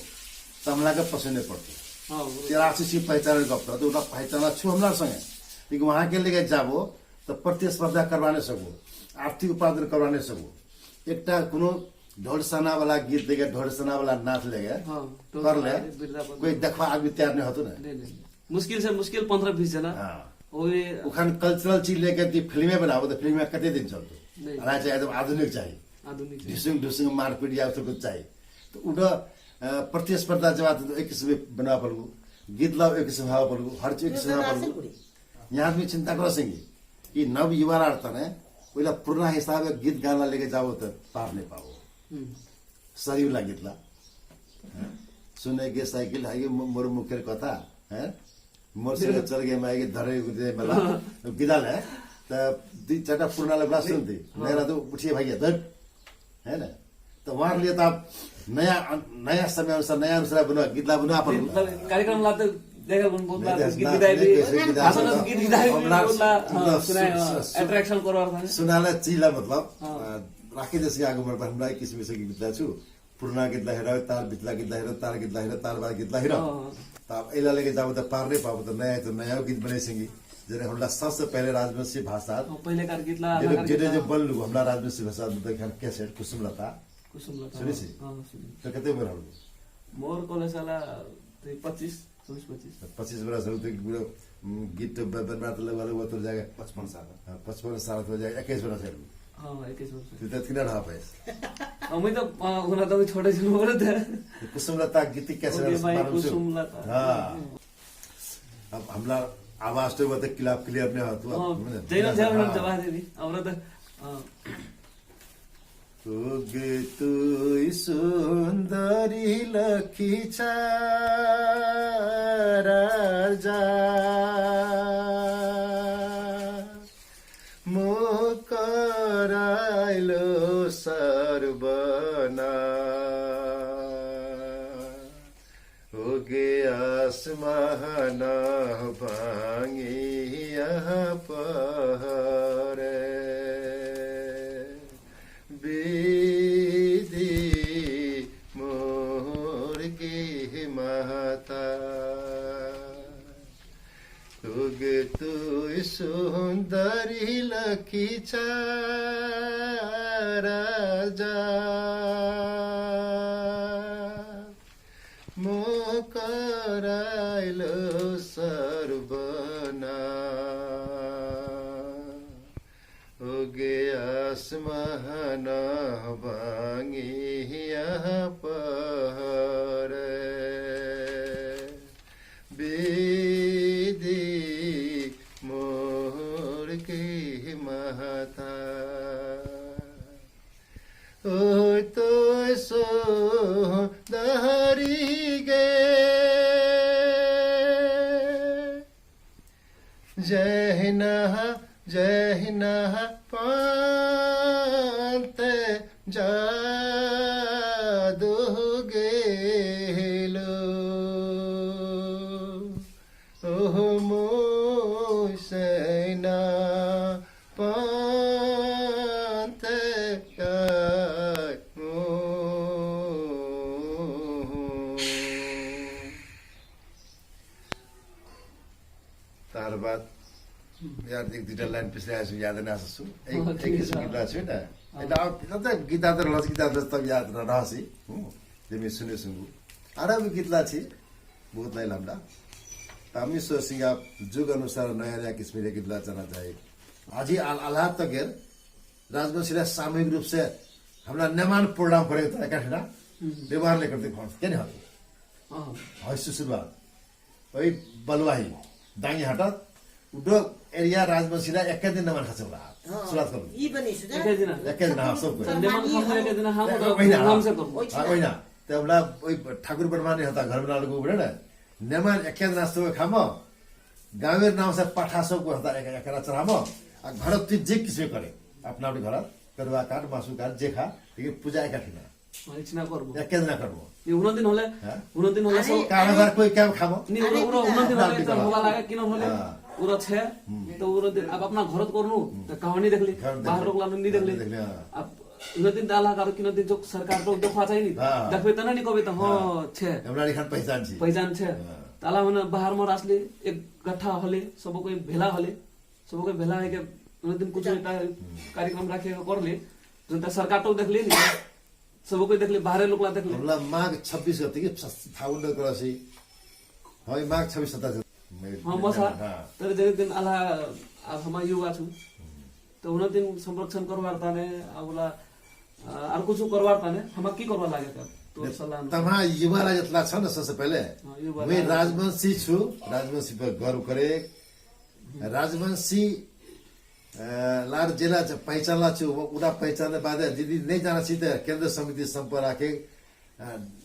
त हमला के पसंद नहीं पड़तो। हाँ, बरोबर। तेरा आशीष की पहचान गप, तो उना पहचान छु हमलार संगे। कि वहाँ के लेके जाबो, तो प्रतिस्पर्धा करवा नहीं सकबो, आर्थिक उपार्जन करवा नहीं सकबो। एकटा कोनो ढोलसाना वाला गीत लेके, ढोलसाना वाला नाच लेके हाँ, तो कर ले, अरे, बिरला बंधु। कोई देखवा आदमी तैयार नहीं होतो ना। नहीं, नहीं, नहीं। मुश्किल से मुश्किल पन्द्रह बीस जना। हाँ। ओए उखान cultural चीज लेके ती फिल्मे बनाबो, तो फिल्म में कते दिन चलतो? नहीं। अना चाहिए, एकदम आधुनिक चाहिए। आधुनिक चाहिए। ढिसुङ, ढिसुङ मारपीट या उसको चाहिए। तो उठो, अ, प्रतिस्पर्धा जब आते तो एक किसिम बना पड़गो, गीत लाओ एक किसिम हवा पड़गो, हर चीज एक किसिम हवा पड़गो। यहाँ आदमी चिंता करो सिंगी कि नव युवा आड़ता ने पहिला पुराना हिसाब से गीत गाना लेके जाओ तो पार नहीं पाओ। हम्म। सही वाला गीत ला। हाँ? सुने के साइकिल है ये मो-, मोर मुखेर कथा, हैं? मोर से चल गए मैं ये धरे उदे मला। गीत ला है। तो दी चटा पुराना लगला सुनती। हाँ। मेरा तो उठिए भाई, धर। है ना? तो वहाँ लिए तो आप नया, नया समय अनुसार, नया अनुसार बना, गीत ला बना पर गीत ला, कार्यक्रम लाते देखा कौन बहुत नहीं, बार गीत नहीं, गीत आए नहीं, भी, कैसे गीत आए भाषण भी। गीत गीत आए भी, हम ना, बहुत ला, हाँ, मतलब, सुनाए, सु-, हाँ, सु-, सु-, attraction करो और था। सुनाले चिला मतलब, हाँ। अ, राखी जैसे आगे मर पर हमरा किसिम से गीत ला छु, पुराना गीत ला हेरो, तार बिचला गीत ला हेरो, तार गीत ला हेरो, तार बाद गीत ला हेरो। हाँ, हाँ। तो आप एला लेके जाओ तो पार नहीं पाओ, तो नया, तो नया गीत बने सिंगी। जरे हमरा सबसे पहले राजवंशी भाषा, हाँ, पहले कार गीत ला, जेरे, हमार जेरे गीत ला। जो बन लू, हमरा राजवंशी भाषा, मतलब, खान कैसेट, कुसुम लता। कुसुम लता, सुनी हाँ, सी? हाँ, सुनी। तो कते उम्र हल? मोर कॉलेज वाला, तो पच्चीस, चौबीस, पच्चीस। पच्चीस बरस हल, तो पूरा, उम, गीत तो ब-, बनवा तो लगवा, लगवा तो जाएगा। पचपन साल। हाँ, पचपन साल तो जाएगा, इक्कीस बरस हल। हाँ, इक्कीस बरस। तो, तो कितना रहा पैस? हमें तो, आ, होना तो छोटे से बोले थे। तो कुसुम लता गीत कैसे ओके भाई, मालूम से? कुसुम लता। हाँ। अब हमरा आवाज तो बता क्लियर, क्लियर नहीं हो, तो हाँ, अब, जय राम, जय राम, हाँ। जवाहर जी, हमरा तो, हाँ। उगे तुई सुन्दरी लखिछा राजा, मो कराइलो सर्वना। उगे आसमान भांगी यहाँ पहरे, विधि मोर की माता। उगे तुई सुन्दरी लखिछा राजा, मो कराइलो सर्वना। उगे आसमान भांगी यहाँ पहरे, विधि मोर की माता। ओ तो सो दहरी गे, जहिना, जहिना पांत जादू गेलो। ओह मोसैना पांत आय। तार बाद यार एक दुटा लाइन पिछले आइसु, याद ना आइसु। एक, हाँ, एक ठीक किसिम है। गीत आइसु ना। हाँ। एटा अब, एटा त गीत आते रहला, गीत आते तब याद ना रहसी। हम्म। जे मी सुने सुंगु। आरो भी गीत ला छि, बहुत लाइन हमरा। त हमी सोचसिंगा जुग अनुसार नया नया किसिम रे गीत ला चना चाही। आजी आल-, आल्हा तगेर राजवंशीला सामूहिक रूप से हमरा नेमान प्रोग्राम करे त एका ठेना हम्म। व्यवहार लेकर देखो, केने हल? हाँ। हय सुसुरवा। ओइ बलुवाही, दांगी हटत, उडो एरिया राजवंशीला एके दिन नेमान खासे होला। हाँ। सुरुवात करू। ई बनी सुधा। एके दिन। एके दिन, हाँ, सब कोई। नेमान खासे एके दिन, हाँ, ए, मतलब, ओइना, धूमधाम से करू। ओइ हाँ, ओइना। ते हमरा ओइ ठाकुर बर्मा नहीं होता, घर बना लोग उड़े ना। नेमान एके दिन आस्तो खामो, गाँवेर नाम से पाठा सब को होता, एक, एकरा चढ़ामो, आ घर तुई जे किसिम करे, अपना अपनी घर, करुवा काट, मासु काट, जे खा, लेकिन पूजा एका ठिना। हाँ, इचना करबो। एके दिना करबो। ये उन्होंने दिन होले, हाँ? उन्होंने दिन होले अरे, सब काहे अरे। बार कोई काम खाबो? नहीं, अरे, उन्होंने, उन्होंने दिन होले ना, तो ना। होला लागे कि ना होले? हाँ। उरा छे, हम्म। तो उन्होंने दिन, अब अपना घरत करनु, हम्म। तो कहानी देख ली, घर देख बाहर ली। लोग लानु नहीं देख ली। देख ली, हाँ। अब उन्होंने दिन डाला करो कि उन्होंने दिन जो सरकार लोग देखवा चाहिए नहीं। हाँ। देखबे तना नहीं कहबे तो, हाँ, हाँ। छे। हमरा लिखन पहचान छी। पहचान छे। हाँ। ताला होने बाहर मोर असली एक गठा होले, सब कोई भेला होले। सबके भेला है के उन्हें दिन कुछ बेटा कार्यक्रम राखे के कर ले, जनता सरकार तो देख ले नहीं, सबके देख ले, बाहरे लोग ला देख ले। हमरा माघ छब्बीस गते कि फागुन करसी। हाँ, माघ छब्बीस सत्ताईस। हाँ, मसा। हाँ। तर जने दिन आला, अब हमार युवा छु। तो उन्हें दिन संरक्षण करवार ताने, अब ला, अ, और कुछ करवार ताने, हमार की करवार लागे था? तो सलाह अनुसार। तमा युवा ला जतला छ न, सबसे पहले। हाँ, युवा मैं ला। राजवंशी छु, राजवंशी पर गर्व करे। राजवंशी, अ, लार जिल्ला च-, पहिचानला छु, व-, उना पहिचानने बादे, जिदी नहीं जाना छि त केन्द्र समिति सम्पर्क राखे, अ,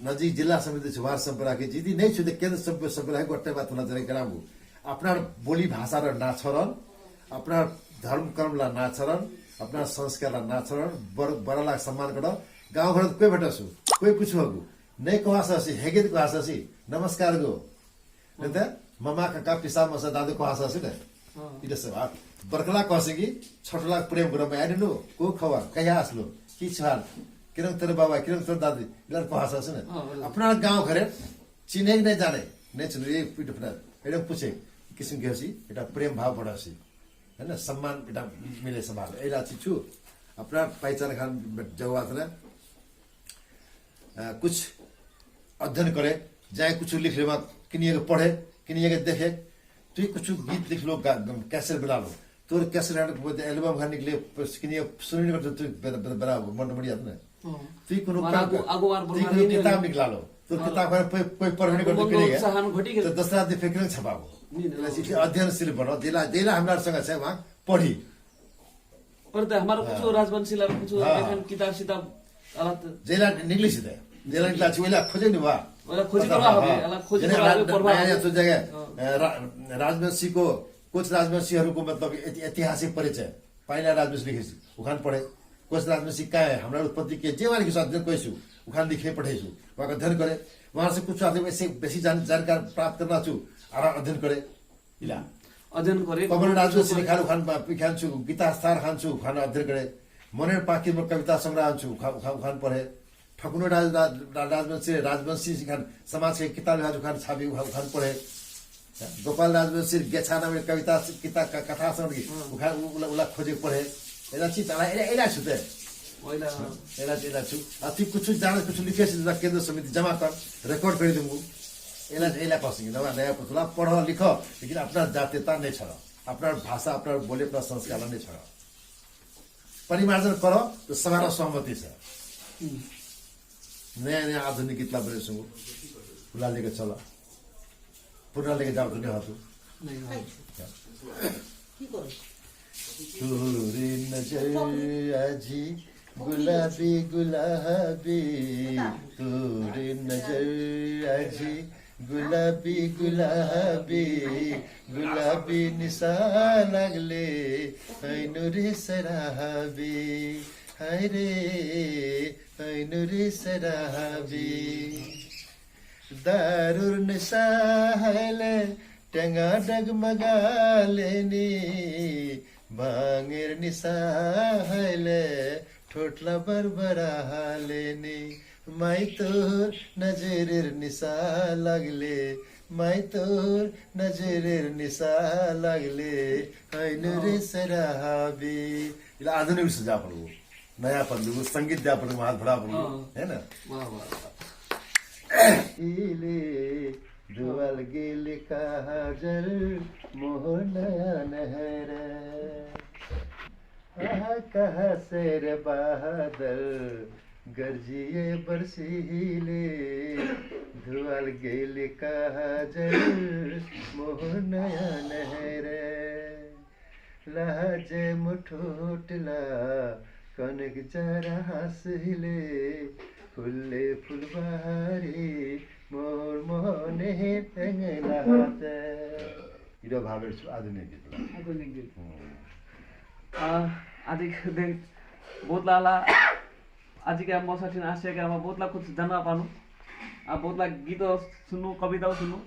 नजिक जिल्ला समिति छु, वार सम्पर्क राखे, जिदी नहीं छु त केन्द्र समिति सम्पर्क राखे, गोटे बात ना जरे कराबु। अपना बोली भाषा र ना छोरन, अपना धर्म कर्म ला ना छोरन, अपना संस्कार ला ना छोरन, बर-, बड़ा ला सम्मान कर, गाउँ घर कोई भेटसु, कोई कुछ होगु, नहीं कहसि, हेगे कहसि, नमस्कार गो। नहीं त, ममा, काका, पिसा, मसा, दादु कहसि न। हाँ। इधर से बात। बर्खा ला कहसि कि, छोटला प्रेम गरम आए नु, को खबर, कहिया आसलो, की छाल, किरंग तोर बाबा, किरंग तोर दादी, इधर कहसि न। हाँ, बरोबर। अपना गाउँ घरे, चिने कि नहीं जाने, नहीं चिने, ये पीठ पर, एकदम पूछे, किसिम के हसी, एटा प्रेम भाव बढ़सी, है ना, सम्मान एटा मिले समाज, एला चिचु, अपना पहिचान खान जवाब ना, अ, कुछ अध्ययन करे, जाए कुछ लिख लेबा, किनिए के पढ़े, किनिए के देखे, तुई कुछ गीत लिख लो, गा-, कैसेट बना लो, तोर कैसेट आने के बाद एल्बम खान निकले, बस किनिए सुनने का तो तू बड़ा, बड़ा, बड़ा मन बढ़िया था ना। हाँ। तुई कोनो हमारा काम आगो, कर, आगो बार तुई बढ़िया कोनो नहीं किताब होगा। निकला लो, तोर हाँ। किताब खान कोई, कोई पढ़ने का आगो तो मन करेगा, उत्साह घटी तो गया। दूसरा दिन फिर छपाबो। नहीं, नहीं, ऐसे नहीं। कि अध्ययनशील बनो, जेला, जेला हमरा संग है वहाँ पढ़ी। पर त हमारा हाँ। कुछ राजवंशी ला कुछ हाँ। एखन किताब सिताब अलग त जेला निकली सिधे। जेला निकला छु, ओला खोजे नि बा। ओला खोजी पता करवा बा, हबे, हाँ। ओला खोजी जेने करवा राज-, हबे, पढ़वा नयाँ हबे। नयाँ तो जगह, हाँ। अ, रा-, राजवंशी को, कुछ राजवंशी हरू को मतलब ऐति-, ऐतिहासिक परिचय। पहिला राजवंशी लिखे छु, उखान पढ़े। कुछ राजवंशी का है, हमरा उत्पत्ति के जे वाले के साथ कोई छु, उखान लिखे पढ़े छु। वहाँ का अध्ययन करे, वहाँ से कुछ आदमी ऐसे बेसी जान-, जानकार प्राप्त करना छु, आरा अध्ययन करे। इला। अध्ययन करे, पवन राजवंशी लिखाल उखान बा, पिखान छु, गीता स्थार खान छु, उखान अध्ययन करे। मनेर पाखी मोर कविता संग्रह छु, उखा-, उखा-, उखान पढ़े। ठकुनो राज-, राज-, राज-, राजवंशी, राजवंशी खान समाज के किताब लिखाल उखान छापी, उखा-, उखान पढ़े। गोपाल राजवंशी गेछा नाम कविता, किता-, क-, कथा संग्रह की, हाँ। उखा-, उ-, उला, उला खोजे पढ़े। एला चीज आला, एला, एला छुते। ओइला। एला, एला छु। आ ती कुछ जाने, कुछ लिखे से केंद्र समिति जमा कर, record कर देबू। एला, एला कहसिंग, नवा नया पुतला पढ़ो, लिखो, लेकिन अपना जातीयता नहीं छोड़ो। अपना भाषा, अपना बोली, अपना संस्कार नहीं छोड़ो। परिमार्जन करो, तो सबहर सहमति से। हम्म। नया, नया आधुनिक गीत ला बने सुंगु। उला लेके चलो। पुरना लेके जाओ तो नहीं हो तू। नहीं हो। तोरी नजर आजी गुलाबी गुलाबी, तोरी नजर आजी गुलाबी गुलाबी, गुलाबी निसा लागले, हैनुरी सराबी, हाय रे, हैनुरी सराबी। दारुर निसा हायले टेंगा डगमगालेनी, भांगेर निसा हायले ठोटला बरबरालेनी। माई तोर नजरेर निसा लागले, माई तोर नजरेर निसा लागले, हैनुरी सराबी। इला आधुनिक से जा पड़ो। नया पन दू, संगीत द्या पन हाथ बढ़ा पन दू, हाँ। है ना? वाह, वाह, वाह। इले दुवाल गेले काजल मोहर नया नहर। आहा, कहाँ से रे बादल गरजिए बरसीले। दुवाल गेले काजल मोहर नया नहर। लाजे मुठुटला कनक जरा हाँसहिले, फुलले फुलबारी मोर मोहने एंगलाते। इरो भावेर छु आधुनिक गीत। आधुनिक गीत। हम्म। आ, आदिक दिन बहुत लाला, आदिक मोर साथी आसे के हम बहुत ला कुछ जाना पानु। आ बहुत ला गीत सुनु, कविता सुनु।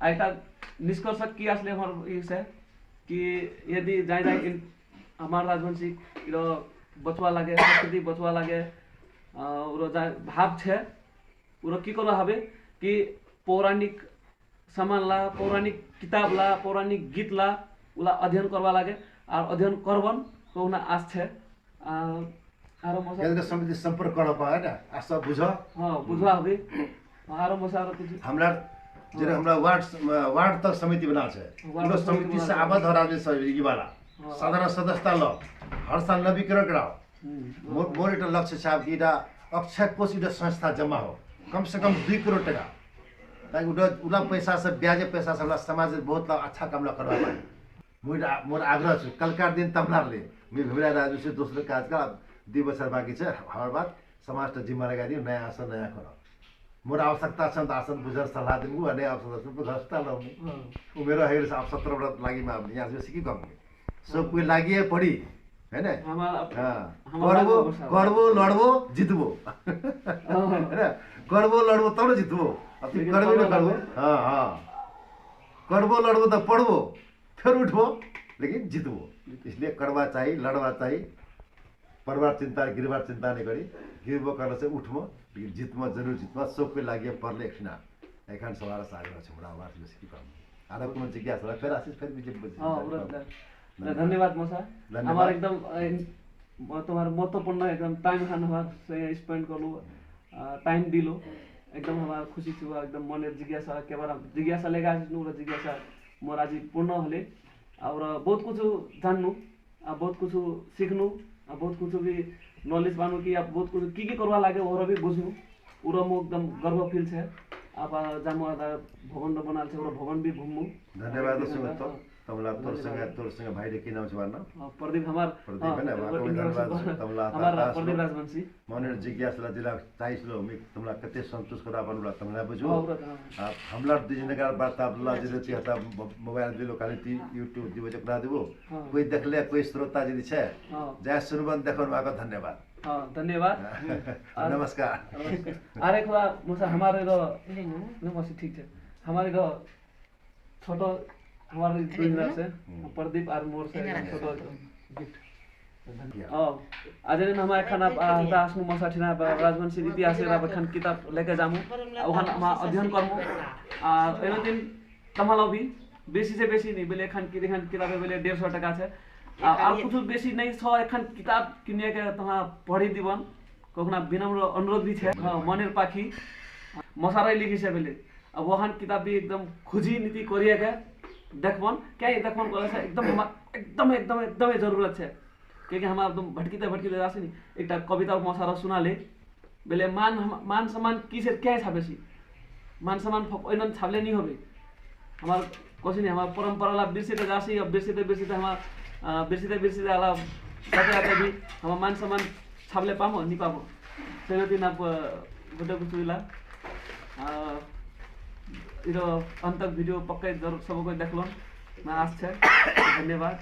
आ एकटा निष्कर्ष की आसले हमर ई से कि यदि जाय जाय इन हमार राजवंशी इरो बचवा लागे, संस्कृति बचवा लागे, अ, उरो जा भाव छे, उरो की करो हबे कि पौराणिक सामान ला, पौराणिक किताब ला, पौराणिक गीत ला, उला अध्ययन करबा लागे, आर अध्ययन करबन, कहुना आस छे। आ, आरो मौसा केन्द्र समिति सम्पर्क करबा, है ना? आस बुझ। हाँ, बुझबा हबी। आरो मौसा आरो कुछ? हमरा, जेना हमरा वार्ड, वार्ड तक समिति बना छे। वार्ड उलो तक समिति समिति से बना आबद छे। हर आदमी सब ई वाला। हाँ। साधारण सदस्यता लो। हर साल नवीकरण कराओ। हम्म। मोर, मोर एकटा लक्ष्य छे आब कि एकटा अक्षय कोष एकटा संस्था जमा हो। कम से कम दुई करोड़ टका। ताकि उला, उला पैसा से, ब्याजे पैसा से हमरा समाज में बहुत ला अच्छा काम ला करबा पाए। मोर आ-, मोर आग्रह छे, कलकार दिन तमलार ले। मुई भीमराय राजवंशी दोसर काज का दुई बछर बाकी छे, हर बात समाज त जिम्मा लगाइ दियो, नया आसन नया करो। मोर आवश्यकता छे त आसन बुझर सल्लाह दिमु, आ नया आवश्यकता छे त घर से तालो। हाँ। उमेर हो गेल, आब सत्तर बरस लागी मा, यहाँ से सीखी कम। सब कोई लागिए पड़ी, है ना? हमारा, हाँ। हमारा करबो, बहुत सारा करबो, लड़बो, जितबो। हाँ। है ना? करबो, लड़बो, तब न जितबो। अब तुम लेकिन करबो ना पढ़बो करबो। ना। हाँ, हाँ। करबो, लड़बो, तब पढ़बो। फेर उठबो, लेकिन जितबो। इसलिए करबा चाही, लड़बा चाही। पड़बार चिंता, गिरबार चिंता नहीं करी। गिरबो करले से उठबो, लेकिन जितबो, जरूर जितबो। सब कोई लागिए पढ़ले एक सिना। एखन सवार से आगे रहे, हमरा आवाज में से की कहब। आरो कोनो जिज्ञासा रहे, फेर आशीष, फेर भी जब हाँ, पूरा ध-, धन्यवाद। धन्यवाद मौसा। धन्यवाद। हमार एकदम, अ, इन-, म-, तुम्हार महत्वपूर्ण एकदम time खान हमार से spend करलो, अ, time दिलो। एकदम हमार खुशी छुआ, एकदम मनेर जिज्ञासा, के बारे जिज्ञासा लेगा आशीष नु, जिज्ञासा मोर आज पूर्ण होले। और बहुत कुछ जाननु, आ बहुत कुछ सिखनु, आ बहुत कुछ भी knowledge पानु कि आप बहुत कुछ की की करवा लागे, ओरो भी बुझनु। ओरो मो एकदम गर्व feel छे। आप, आ, जामो आदा भवन रो बनाल छे, ओरो भवन भी घूमनु। धन्यवाद, और सुमित। हाँ। तमला तोर धन्यवाद। संगे, तोर संगे भाई रे की नाम छे बार ना? हाँ, प्रदीप हमार, प्रदीप हाँ, है ना, वहाँ को भी धन्यवाद, तमला हमार प्रदीप राजवंशी। मनेर जिज्ञासा ला जिला चाइस लो, मी तमला कते संतोष करा बनला, तमला बुझो। हाँ, ओरा, हाँ। आ, हमला डिजनगर वार्ता बला जे रहती हता, मो-, mobile दिलो, खाली ती YouTube दिबो, जकरा दिबो। हाँ। कोई देखले, कोई श्रोता यदि छे, हाँ। जय सुनबन देखन, वहाँ का धन्यवाद। हाँ, धन्यवाद। हाँ। हम्म। नमस्कार। नमस्कार। अरे, खुआ, मुसा हमारे रो, नमस्ते, ठीक छे। हमारे रो छोटो हमारे दुई जना से, हम्म। प्रदीप और मोर से एंगरा छोटो से। Gift। हाँ, आज दिन हमारे खाना, आ, हता आसनु मसा ठिना, बा, राजवंशी इतिहास रा बखान किताब लेके जामु। आ, ओखान मा अध्ययन करमु। आ, एनो दिन तमला भी बेसी से बेसी नहीं, बेले एखान कि-, एखान किताब बेले डेढ़ सौ टका छे। आ, और कुछ बेसी नहीं, सौ एखान किताब किनिए के तमा पढ़ी दिबन। कखना विनम्र अनुरोध भी छे। हाँ, मनेर पाखी। मसाराई लिखी छे बेले। अब ओहान किताब भी एकदम खुजी नीति करिए के देखबन, क्या ये देखबन कहले से एकदम हमार, एकदम, एकदम, एकदम ये जरूरत छे। क्योंकि हमार एकदम भटकीते, भटकीते जासी नी, एकटा कविता मसारा सुनाले, बेले मान, हम, मान सम्मान किसेर क्या छापेसी? मान सम्मान फ-, ओइनन छापले नी होबे। हमार कोसी नी, हमार परंपरा ला बिरसिते जासी, अब बिरसिते, बिरसिते हमार, अ, बिरसिते, बिरसिते आला जाते, जाते भी हमार मान सम्मान छापले पामु, नी पामु। सेना दिन अब, अ, गोटे कुछ हुइला। आ, इरो अंत तक video पक्कै जरूर सब कोई देखलन। ना आस छे। धन्यवाद।